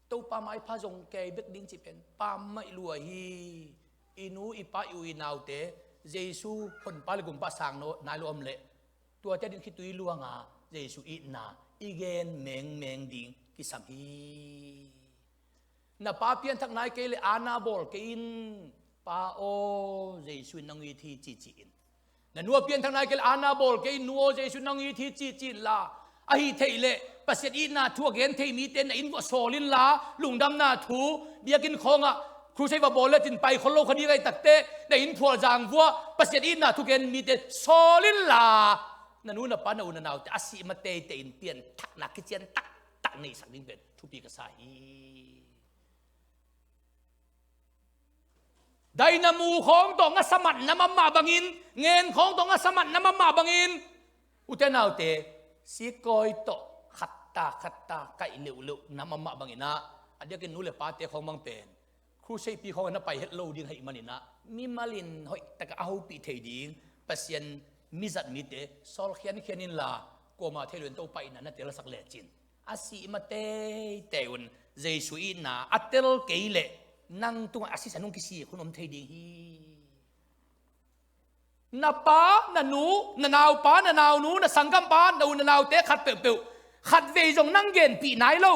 Topa maipha zong kei bek ding cih pen pammaih lua hi. I nu i pa i u i naute Jesu honpa le gumpa sang nai lo om leh tuate ading khitui luanga Jesu itna i gen mengmeng ding kisam hi. Na pa pianthak nai kei leh ana bawl kei in, pa aw, Jesu in nang it hi, cici in. Na nu a pianthak nai kei leh ana bawl kei in, nu aw, Jesu in nang it hi, cici inla. Ahi theih leh Pasian itna thu a gen thei mite na inn vuah sawl inla, lungdamna thu biakinn khawngah crusade va bawl le cin pai khol lo kha ding ahi takteh na inn phualzang vuah Pasian itna thu gen mite sawl inla. Na nu na pa, na u na naute a sih ma teitei in pianthakna kician taktak neihsak ding pen thupi ka sa hi. Dai na mu khawng tawh ngasa mat na mahmah bangin, ngen khawng tawh ngasa mat na mahmah bangin, ute naute, sikawi tawh khatta khatta kaih leuhleuh na mahmah bangin ah, a diakin nu le pate khawng bang pen crusade pi khawng na pai het lo ding ahih manin ah, mimal in hoih taka a hopih thei ding Pasian mizat mite sawl khiankhian inla, kuamah thei lo in Topa itna na telsak lecin, a sih ma teitei un Jesu itna a tel kei leh nang tungah a sisan hong kisik hun om thei ding hi. Na pa, na nu, na naupa, na naunu, na sanggampa, na u na naute khat peuhpeuh khatvei zong nang genpih nai lo,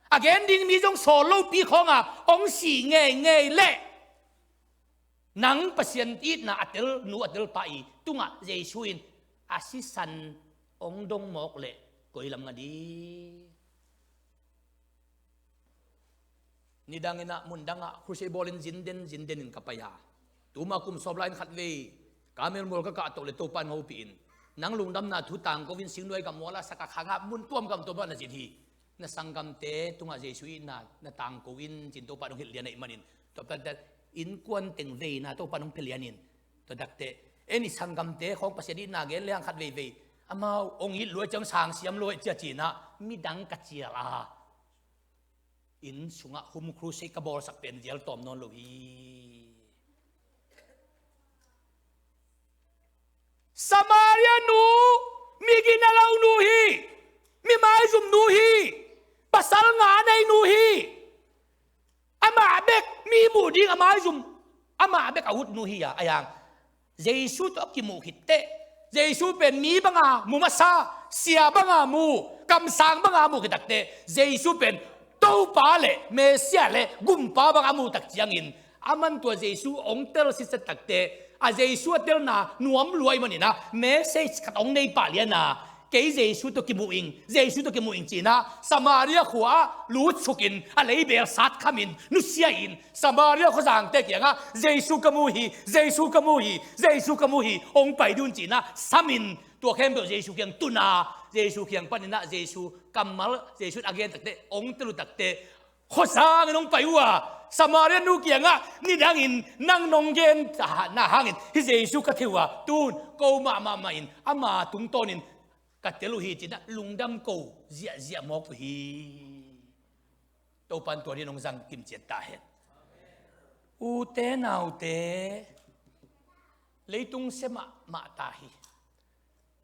a gen ding mi zong sawl lopi khawnga hong sih ngeingei leh, nang Pasian itna a tel nu a tel pa i tungah Jesu in a sisan hong dong mawk leh koi lam nga ding? Nidang in ah, mundang ah crusade bawlin zinden zinden in ka pai a, tuma kum sawm lai in khatvei Carmel mual ka kah tawh le Topa in hong hopih in, nang lungdamna thu tangko in singnuai gam mual a sak a khang ah mun tuam gam tuam ah na zin hi. Na sanggamte tungah Jesu itna na tangko in cin Topa in hong hilh lian ahih manin, tua pen innkuan teng veina Topa in hong pia lian in, tua takteh ei ni sanggamte khawng Pasian itna gen lehang khat veivei, amau hong it luai ciang sang siam luai cia cinah midang ka cial a, inn sungah home crusade ka bawlsak pen zial tawm nawn lo hi. Samaria nu, mi gina lo nu hi, mi maizum nu hi, pasal nga nei nu hi. Amah bek mi muh ding a maizum, amah bek a ut nu hi a, a yang Jesu tawh a kimuh khit teh, Jesu pen mi banga mu masa, sia banga mu, kamsang banga mu khit takteh, Jesu pen Topa le Messiah le Gumpa banga mu tak ciangin, aman tua Jesu hong tel sitset takteh, a Jesu a telna nuam luai manin ah message khat hong nei pah lian a, kei Jesu tawh kimuh ing, Jesu tawh kimuh ing cinah Samaria khua ah lutsukin a leibel sat khamin nusia in, Samaria khuazangte kiangah Jesu ka mu hi, Jesu ka mu hi, Jesu ka mu hi, hong pai dun cinah samin, tua khempeuh Jesu kiang tun a, Jesu kiang panin ah Jesu kammal, Jesu in a gen takteh, hong tel uh takteh, khuazangin hong pai uh a, Samaria nu kiangah nidangin nang nong gen na hangin hih Jesu ka thei uh a, tun ko mahmah mah in ama tungtawnin ka tel uh hi cinah lungdam ko ziahziah mawk uh hi. Topa in tua dingin hong zang kimciat ta hen. Ute naute, leitung sia mahmah ta hi.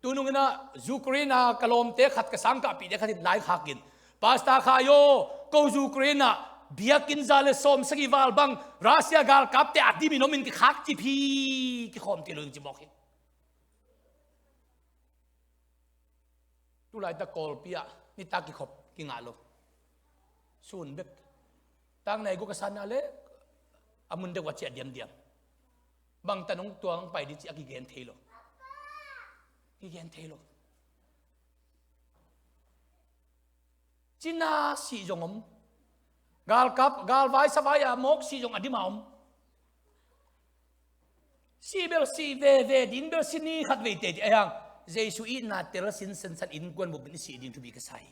Tunung in ah Ukraine ah ka lawmte khat, ka sangkahpihte khat in laikhak in, Pastor Khai aw, ko Ukraine ah biakinn za le sawmsagih val bang Russia galkapte a dimin om in kikhak cip hi, kikhawm kei lo in ci mawk hi. Tulaitak Kawlpi ah nitak kikhop kingah lo. Sun bek. Tang nai guk a san a le a mun deuh a ciah diamdiam. Bangtan hong tuang pai ding ci a kigen thei lo. Kigen thei lo. Cina sih zong om. Galkap, galvai savai a mawk sih zong a dima om. Sih bel sih veve ding bel si ni khat vei tete a hiang. Jesu itna tel sinsensan innkuan bupin i sih ding thupi ka sa hi.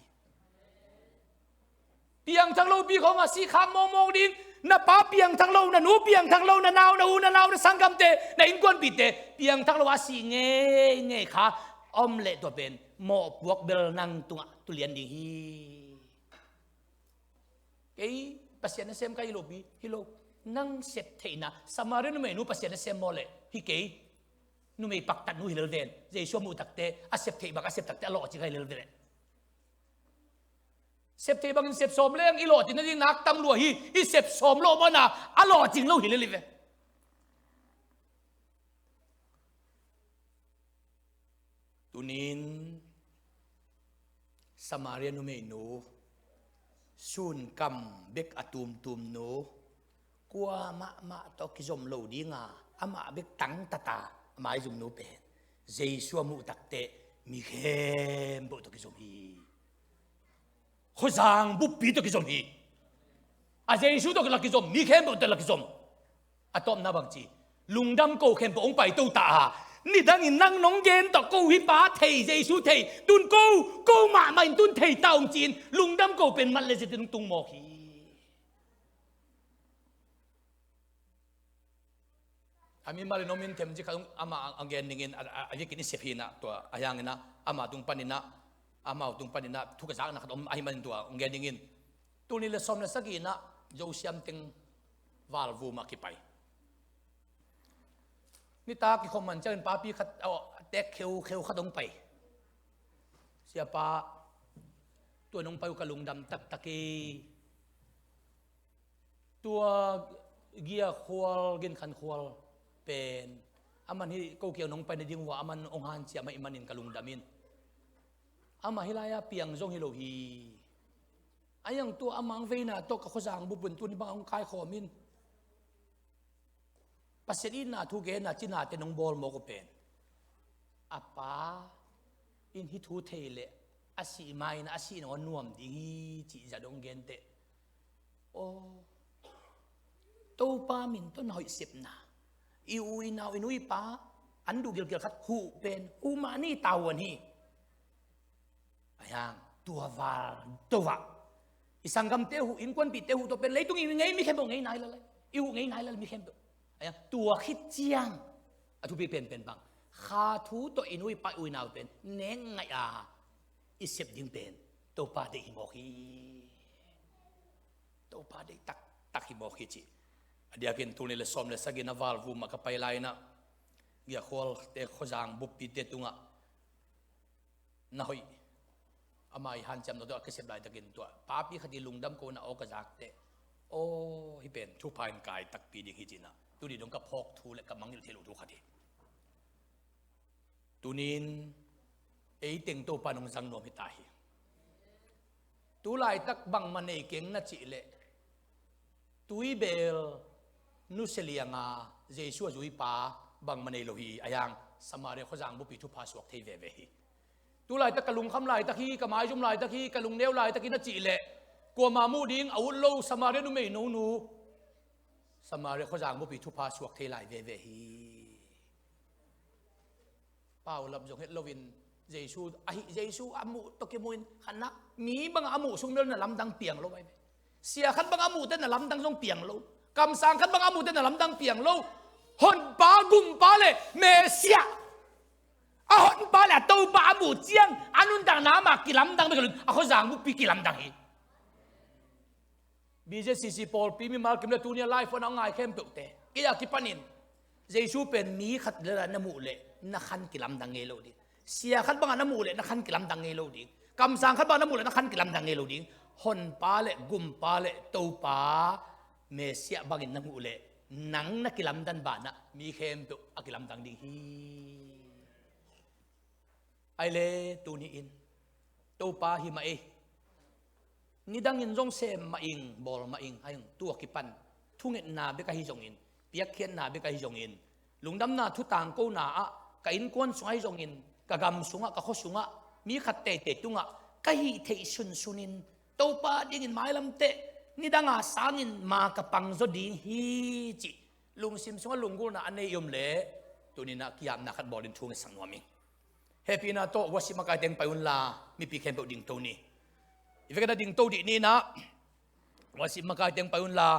Piangthak lopi khawngah sih khak mawkmawk ding. Na pa piangthak lo, na nu piangthak lo, na nau, na u, na nau, na sanggamte, na innkuanpihte piangthak lo a sih ngeingei kha om leh tua pen mawhpuak bel nang tungah tulian ding hi. Kei Pasian nasem ka hi lopi, hi lo. Nang sep theihna, Samaria numeinu Pasian nasem maw leh hi kei. Numei paktat nu hi lel ven. Jesu a muh takte a sep theih bang a sep takte a lawhcing hi lel ve leh. Sep theih bangin sep sawm leng i lawhcing nading nak tam lua hi. I sep sawm lawh mana a lawhcing lo hi lel hi ve. Tunin Samaria numeinu, sunkam bek a tumtumnu, kua mahmah tawh kizom lo dinga amah bek tangtata a maizumnu pen Jesu a muh takteh mi khempeuh tawh kizom hi. Khuazang buppi tawh kizom hi. A Jesu tawh la kizom, mi khempeuh tawh la kizom. A tawpna bang ci, lungdam ko khempeuh hong paito ta a, Nidangin nang nong gen tawh ko hi pa thei, Jesu thei, tun ko, ko mahmah in tun thei ta ung ci-in lungdam ko pen mat le zia teh nong tung mawk hi. A mimal in om in themcik khat amah a gen dingin a, a, a vikin i sep hi inah tua a hiang inah amah tung pan inah, amau tung pan inah thu ka zakna khat om ahih manin tua hong gen dingin. Tul nih le sawm le sagih inah Zosiam teng valvum ah kipai. Nitak kikhom man ciangin papi khat a tek kheukheu khat hong pai. Siapa, tua nong pai uh ka lungdam taktak hi. Tua Giakhual, Ginkhankhual pen aman hih ko kiang nong pai nading uh a aman hong hanciam ahih manin ka lungdam in. Amah hih lai-a piang zong hi lo hi. A hiang tua amah hong veina tawh ka khuazang bup un tuni bang hong kaikhawm in. Pasian itna thu genna cinate nong bawl mawk uh pen a pa in hih thu thei leh a sih ma-in a sih nong a nuam ding hi cih zia dong gen teh. Aw, Topa min tawh na hoih sepna, i u i nau i nu i pa an duh gilkial khat huh pen huh mah ni, tavuan hi. A hiang tua val tua i sanggamte huh, innkuanpihte huh tawh pen leitung i ngei mi khempeuh ngei nai lel, i huh ngei nai lel mi khempeuh. A hiang tua khit ciang a thupi penpen bang, kha thu tawh i nu i pa i u i nau pen nek ngaih a i sep ding pen Topa deih hi mawk hi. Topa deih taktak hi mawk hi ci. A diakin tul nih le sawm le sagih na valvum ah ka pai lai inah Giakhualte khuazang buppite tungah na hoih, ama i hanciam nop tawh a kisep laitakin tua papi khat i lungdam ko na aw ka zak teh, aw, hih pen thupha in kai takpi ding hi ci inah tuni dong ka phawk thu le ka mangngilh theih loh thu khat hi. Tunin ei teng Topa nong zang nuam hi ta hi. Tu laitak bangmah nei keng na cih leh tuibel nusia lianga Jesu a zuipa bangmah nei lo hi. A hiang Samaria khuazang bupi thupha suak thei veve hi. Tu laitak ka lungkham laitak hi, ka maizum laitak hi, ka lungneu laitak hi na cih leh kuamah muh ding a ut lo Samaria numei nonu Samaria khuazang bupi thupha suak thei lai veve hi. Paulap zong het loin Jesu ahi, Jesu a muh tawh kimuh in khatna mi bangah a muh sung bel na lamdang piang lo ahi ve. Sia khat bangah a muh teh na lamdang zong piang lo. Kamsang khat bangah a muh teh na lamdang piang lo. Honpa, gumpa le Messiah, a honpa le a Topa a muh ciang a nuntakna mah kilamdang bek lo in a khuazang bupi kilamdang hi. B Z C C pawlpi mimal kim le tuni a live on a ngai khempeuhte, kei a kipanin Jesu pen mi khat le na muh leh na khan kilamdang ngei lo ding. Sia khat bangah na muh leh na khan kilamdang ngei lo ding. Kamsang khat bangah na muh leh na khan kilamdang ngei lo ding. Honpa le gumpa le Topa Messiah bangin na muh leh nang na kilamdan banah mi khempeuh a kilamdang ding hi. Ai le tuni in Topa hi mah ei. Nidangin zong sem mah ing, bawl mah ing, a hiang tua kipan thungetna bek ahi zongin, piakkhiatna bek ahi zongin, lungdamna thu tangkona ah ka innkuan sungah ahi zongin, ka gam sungah, ka khua sungah, mi khat teitei tungah ka hih theih sunsunin Topa dingin mailamteh nidanga sangin ma ka pangzaw ding hi cih lungsim sungah lunggulhna a nei i om leh tuninah kiapna khat bawlin thu ngetsak nuam ing. Hehpihna tawh worship makaite hong pai unla, mipi khempeuh dingto ni. I vekna dingto dih ni inah worship makaite hong pai unla,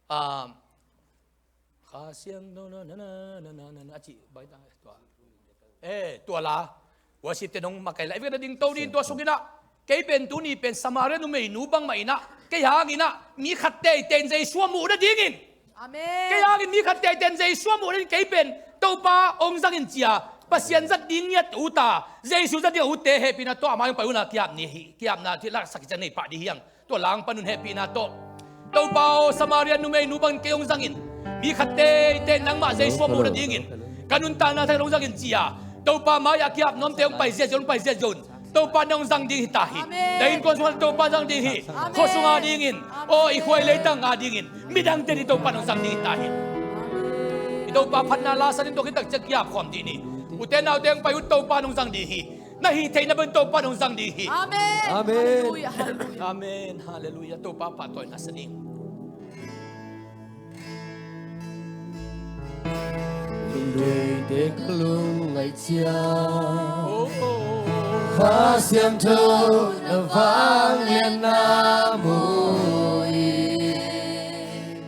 ah, Kha Siangtho na na na na na na na a cih baita tua. Eh, tua la worship te nong makaih la i vekna dingto ni in tua sung inah kei pen tuni pen Samaria numeinu bangmah inah kei hang inah mi khat teitei in Jesu a muh nadingin. Amen. Kei hangin mi khat teitei in Jesu a muh nadingin kei pen Topa hong zangin cia Pasian zat ding ngiat uta Jesu zat ding a utte hehpihna tawh a mai hong pai unla kiap ni hi. Kiapna thu laksak hi ciang nei pah dih hiang. Tua langpan un hehpihna tawh Topa aw, Samaria numeinu bangin kei hong zangin mi khat teitei in nangmah Jesu a muh nadingin ka nuntakna thak hong zangin cia Topa mai-ah kiap nuamte hong pai ziahziah un, pai ziahziah un. Topa nang hong zang ding hi ta hi. Amen. Na innkuan sungah Topa zang ding hi. Amen. Khua sungah dingin, aw, i khua i leitang a dingin midangte ding Topa nang hong zang ding hi ta hi. I Topa phatna la sanin tua khit tak ciang kiap khawm dih ni. Ute naute hong pai un Topa nang hong zang ding hi. Na hih theihna bang Topa nang hong zang ding hi. Amen. Amen. Halleluia, halleluia. Amen. Halleluia. Topa phattuamna sa ding. Tek lungngaih ciat. Kha Siangtho na vangliatna mu in,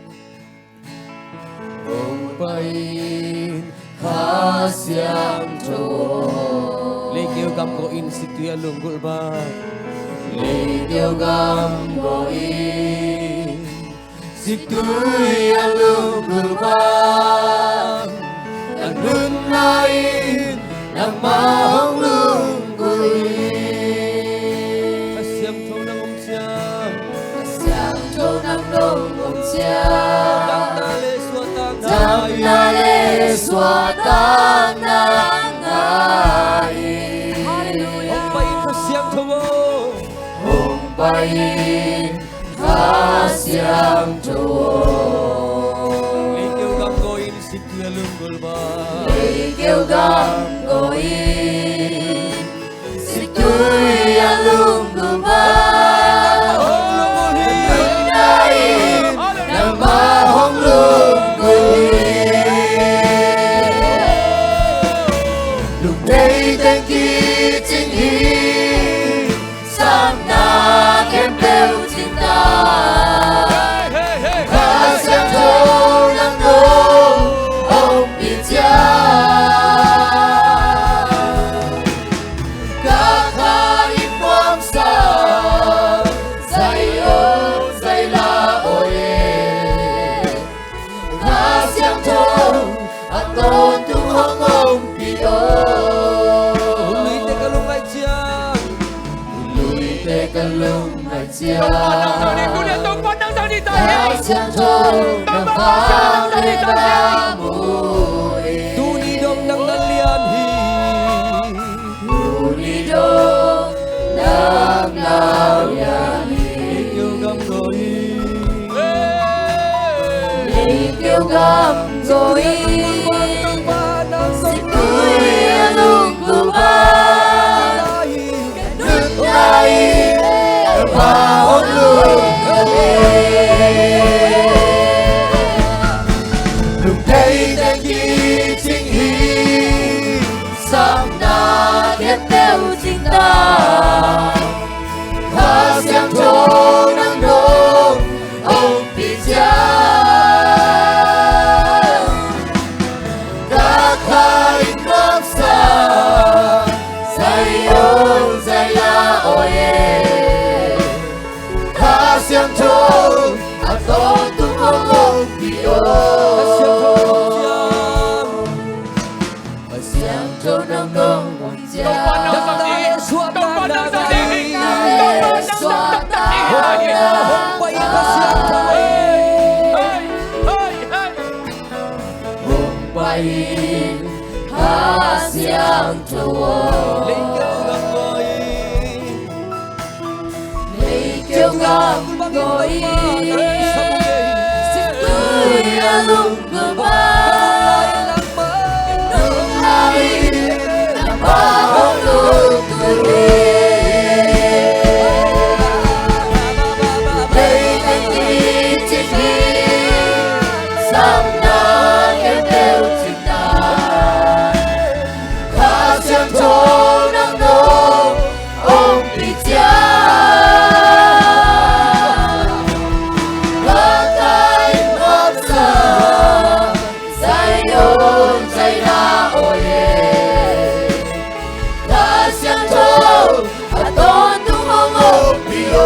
hong pai in Kha Siangtho. Leikeu gam go in, siktui a lunggulh bang. Leikeu gam go in, siktui a lunggulh bang, ka nunna in nangmah hong lunggulh hi. Kha Siangtho nang om ciang. Kha Siangtho nang nong om ciang. Damna le suahtakna, damna le suahtakna ngai. Halleluiah. Hong pai in Kha Siangtho aw. Hong pai in Kha Siangtho. Leikeu gam go in, siktui a lunggulh bang. Leikeu gam go in, siktui a lunggulh bang. Nunna in nangmah hong lunggulh hi. Lungdeih teng kicing hi. Sapna khempeuh cingtak. Kha Siangtho nang nong ompih ciang, ka kha in nuamsa, zai aw zai la aw e. Kha Siangtho a tawntung hong ompih aw. Hun luite ka lungngaih ciang. Hun luite ka lungngaih ciang. Topa nang zang ni, tuni Topa nang zang ni ta hi. Kha Siangtho na vangliatna mu in. Tuni dong nang na lian hi. Tuni dong nang na lian hi. Leikeu gam go in. Leikeu gam go in. Siktui a lunggulh bang. Ka nunna in nangmah hong lunggulh hi. Lungdeih teng kicing hi. Sapna khempeuh cingtak. Kha Siangtho nang nong ompih ciang, ka kha in nuamsa, zai aw zai la aw e. Kha Siangtho a tawntung hong ompih aw. Kha Siangtho nang nong ompih ciang. Topa nang zang ni. Topa nang zang ni. Topa nang zang ni. Hong pai in Kha Siangtho. Hei, hei, hei. Hong pai in Kha Siangtho. Leikeu gam go in. Leikeu gam go in. Siktui a lunggulh bang. Nunna in nangmah hong lunggulh hi. Lungdeih teng kicing hi. Sapna khempeuh cingtak. Kha Siangtho nang nong ompih ciang, ka kha in nuamsa, zai aw zai la aw e. Kha Siangtho a tawntung hong ompih aw.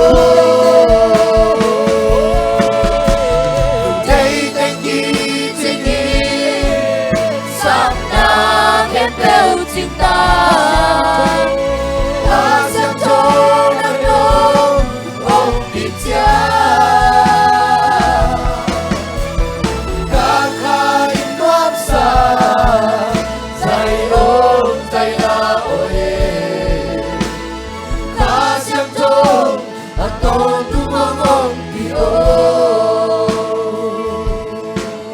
Lungdeih teng kicing hi. Sapna khempeuh cingtak. Kha Siangtho nang nong ompih ciang, ka kha in nuamsa, zai aw zai la aw e. Kha Siangtho a tawntung hong ompih aw.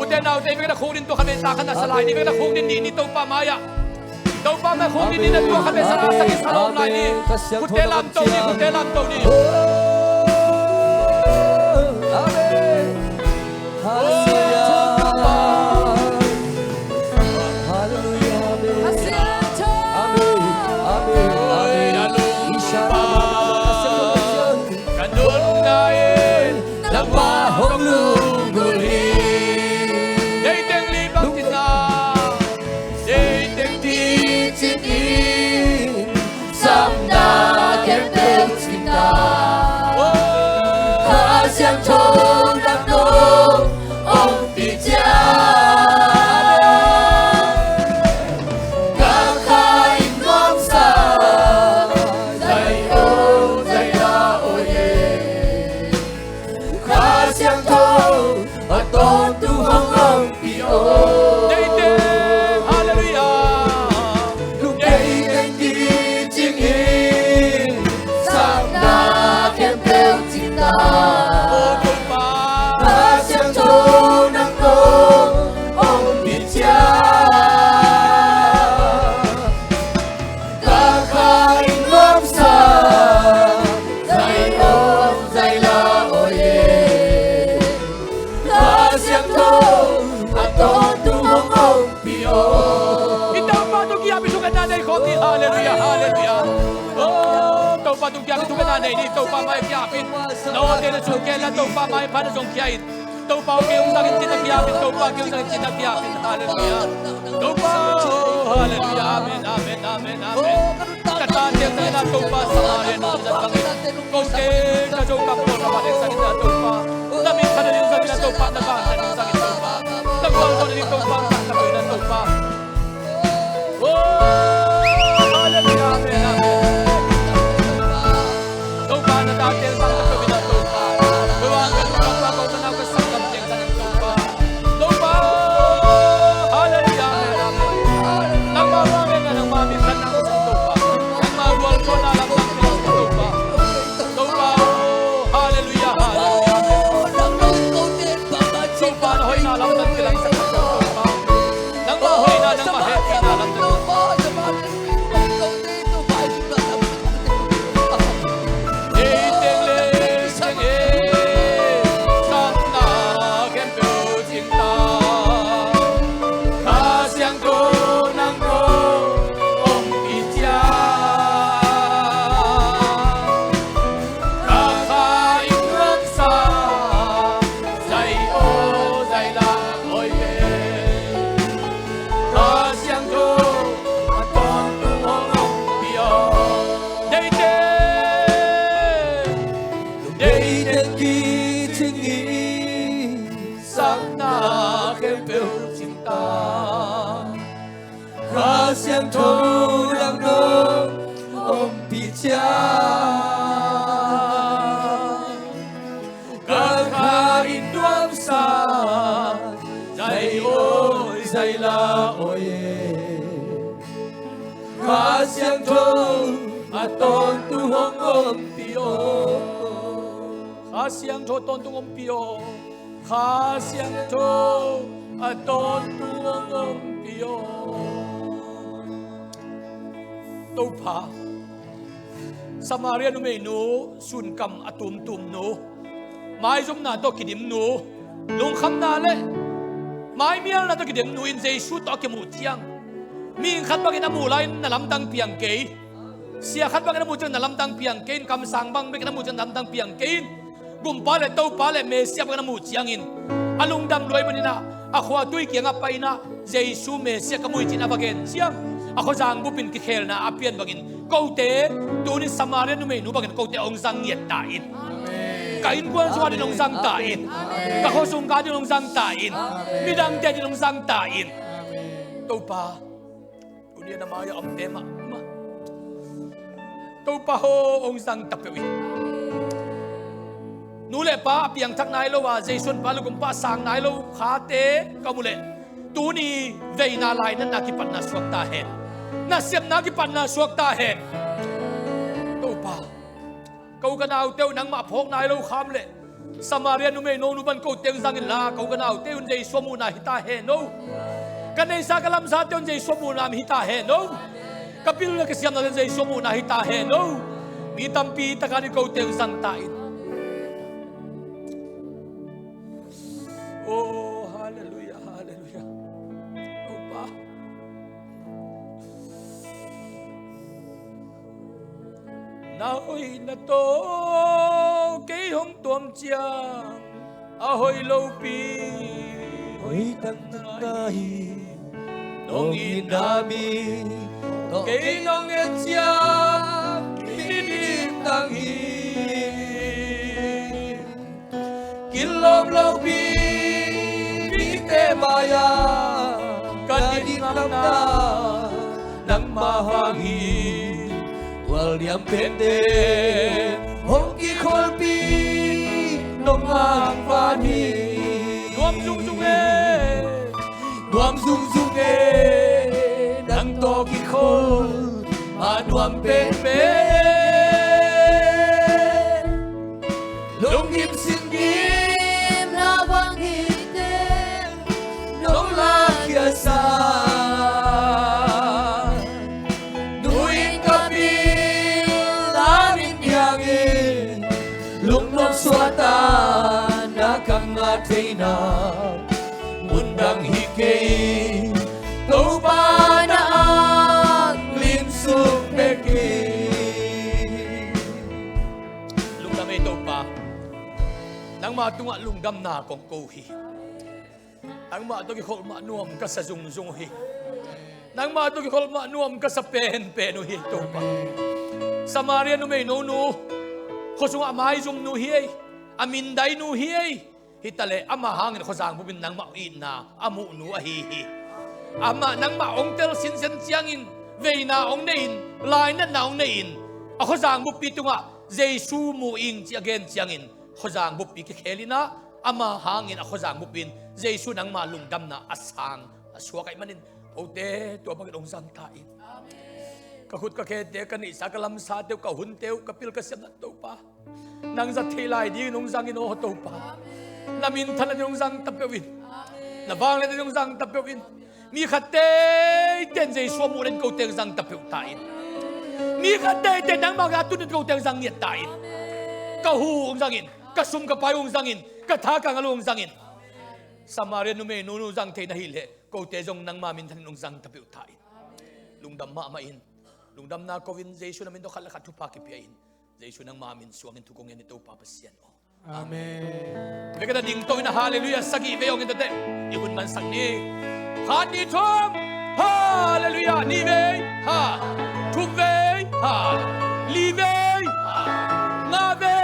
Ute naute, i bek na khuk ding, tua khat vei ta khan a sa lai ni, i bek na khuk ding ni, ni Topa mai-ah. Topa mai khuk ding ni, na tua khat vei sa lai, sa kisa lo lai ni. Khute lamto ni, khute lamto ni. Amen. Hallelujah. Hallelujah. Amen, amen, amen. Ka nunna in nangmah hong lunggulh hi. Deih teng li bang ci ta. Deih teng li ci ta. Sapna khempeuh cing ta. Kha Siangtho nang nong ompih ciang, ka kha in nuamsa, zai aw, zai la aw e. Kha Siangtho a tawntung hong ompih aw. Deih teng, halleluiah. Deih teng kicing in, sapna khempeuh cing ta. Aw Topa, Kha Siangtho nang nong ompih ciang, ka kha in nuamsa, zai aw, zai la aw e. Kha Siangtho a tawntung hong ompih aw. I Topa tung kiapih thukhenna nei khawm ni. Halleluiah, halleluiah. Oh, Topa tung kiapih thukhenna nei ni. Topa mai kiapih. Na awte na sungkhen la Topa mai pha na zong khia in. Topa aw, kei hong zang in ci-in na kiapih in, Topa, kei hong zang in ci-in na kiapih in. Halleluiah. Topa aw, halleluiah. Amen, amen, amen, amen. Ka tate zang in ah Topa, Samaria nu zang bangin, kote ka Zokam pawl ka pa ding zang in ah Topa, na minthanna ding zang in ah Topa, na vangliatna ding zang in Topa, na gualzawhna ding Topa, zang ka peuh in ah Topa. Oh, halleluiah, amen, amen. Topa, na tate zang ka peuh in ah Topa, Topa, ka nu ka pa, ka u ka nau, ka sanggam teng zang in Topa. Topa, halleluiah, amen, amen. Nangmah vangliatna, nangmah minthanna Topa, nangmah gualzawhna lamdang Topa. Topa, halleluiah, halleluiah, amen. Topa, na hoihna lamdang kilangsak Topa. Nangmah hoihna, nangmah hehpihna lamdang. Ei teng le teng e, sapna khempeuh cing ta. Kha Siangtho nang nong ompih ciang, ka kha in nuamsa, zai aw, zai la aw e. Kha Siangtho a tawntung hong ompih aw. Deih teng, deih teng kicing in, sapna khempeuh cing ta. Kha Siangtho nang nong ompih ciang, ka kha in nuamsa, zai aw, zai la aw e. Kha Siangtho a tawntung hong ompih aw. Kha Siangtho tawntung ompih aw. Kha Siangtho a tawntung hong ompih aw. Topa, Samaria numeinu, sunkam a tumtumnu, maizumna tawh kidimnu, lungkhamna le maimialna tawh kidimnu in Jesu tawh a kimuh ciang, mihing khat bangin a muh lai-in na lamdang piang kei, sia khat bangin a muh ciang na lamdang piang kei in, kamsang bang bekin a muh ciang na lamdang piang kei in, Gumpa le Topa le Messiah bangin a muh ciangin a lungdam lua ahih manin ah, a khuatui kiangah pai-in ah, Jesu Messiah ka muh hi ci-in a va gen ciang, a khuazang bupin kikhelna a pian bangin kote tuni-in Samaria numeinu bangin kote hong zang ngiat ta in. Ka innkuan sungah dingin hong zang ta in. Ka khua sungah dingin hong zang ta in. Midangte dingin hong zang ta in. Topa, tuni-in a mai-ah a omte mahmah, Topa aw, hong zang ta peuh in. Nu le pa a piangthak nai lo a, Jesu in Pa le Gumpa a sang nai lo khate ka muh leh, tuni veina lainatna kipatna suak ta hen. Nasepna kipatna suak ta hen. Topa, ko ka naute uh nangmah phawk nai lo kham leh, Samaria numei nonu bang kote hong zang inla, ko ka naute un Jesu a muhna hi ta hen aw. Ka neihsa ka lamsate un Jesu a muhna hi ta hen aw. Ka pil le ka siamnate un Jesu a muhna hi ta hen aw. Mi tampi tak adingin kote hong zang ta in. Oh, halleluiah, halleluiah. Topa, Na hoihna tawh kei hong tuam ciang a hoih lopi hoih taktakna hi. Nong itna mi tawh kei nong et ciang mi bimtang hi. Kilawm lopi mite mai-ah ka dikngamna nangmah hang hi. Tualniam pente hong kikholpi nong hang van hi. Nuam zungzung e, nuam zungzung e, nang tawh kikhol a nuam penpen. Lunggim singgimna bang hite nong lakkhiatsa. Nu-in ka pil a min biangin lungnuam suahtakna ka ngah theihna mun dang hi kei. Topa na anglim suk bek hi. Lungdam ei Topa. Nangmah tungah lungdamna kong ko hi. Nangmah tawh kikholh mah nuam ka sa zungzung uh hi. Nangmah tawh kikholh mah nuam ka sa penpen uh hi Topa. Samaria numeinu nu, khua sungah a maizumnu hi ei, a mindainu hi ei. Hi taleh ama hangin khuazang bupin nangmah itna a muhnu ahi hi. Amah nangmah hong tel sinsen ciangin veina hong nei-in, lainatna hong nei-in, a khuazang buppi tungah Jesu mu ing ci a gen ciangin khuazang buppi kikhel in ah, ama hangin a khuazang buppi in Jesu nangma lungdamna a sang a suak ahih manin, kote tua bangin hong zang ta in. Ka khut ka khete, ka neihsa ka lamsate uh, ka hunte uh, ka pil ka siamna Topa, nang zat theih lai dingin hong zang in aw Topa. Na minthanna dingin hong zang ta peuh in. Na vangliatna dingin hong zang ta peuh in. Mi khat teitei in Jesu a muh leh kote hong zang ta peuh ta in. Mi khat teitei in nangmah a tun leh kote hong zang ngiat ta in. Ka hu hong zang in, ka sum ka pai hong zang in, ka tha ka ngal hong zang in. Samaria numeinu nu zang thei na hih leh kote zong nangma minthan in hong zang ta peuh ta in. Lungdam mahmah in. Lungdamna ko in, Jesu na min tawh khat le khat thupha kipia in. Jesu nangma min suangin thu kong ngen hi Topa Pasian aw. Amen. Vei khat a ding to in a halleluiah sagih vei hong ngen ta teh. I hun mansak ni. Khat, nih, thum. Halleluiah. Nih vei. Ha. Thum vei. Ha. Li vei. Ha. Nga vei.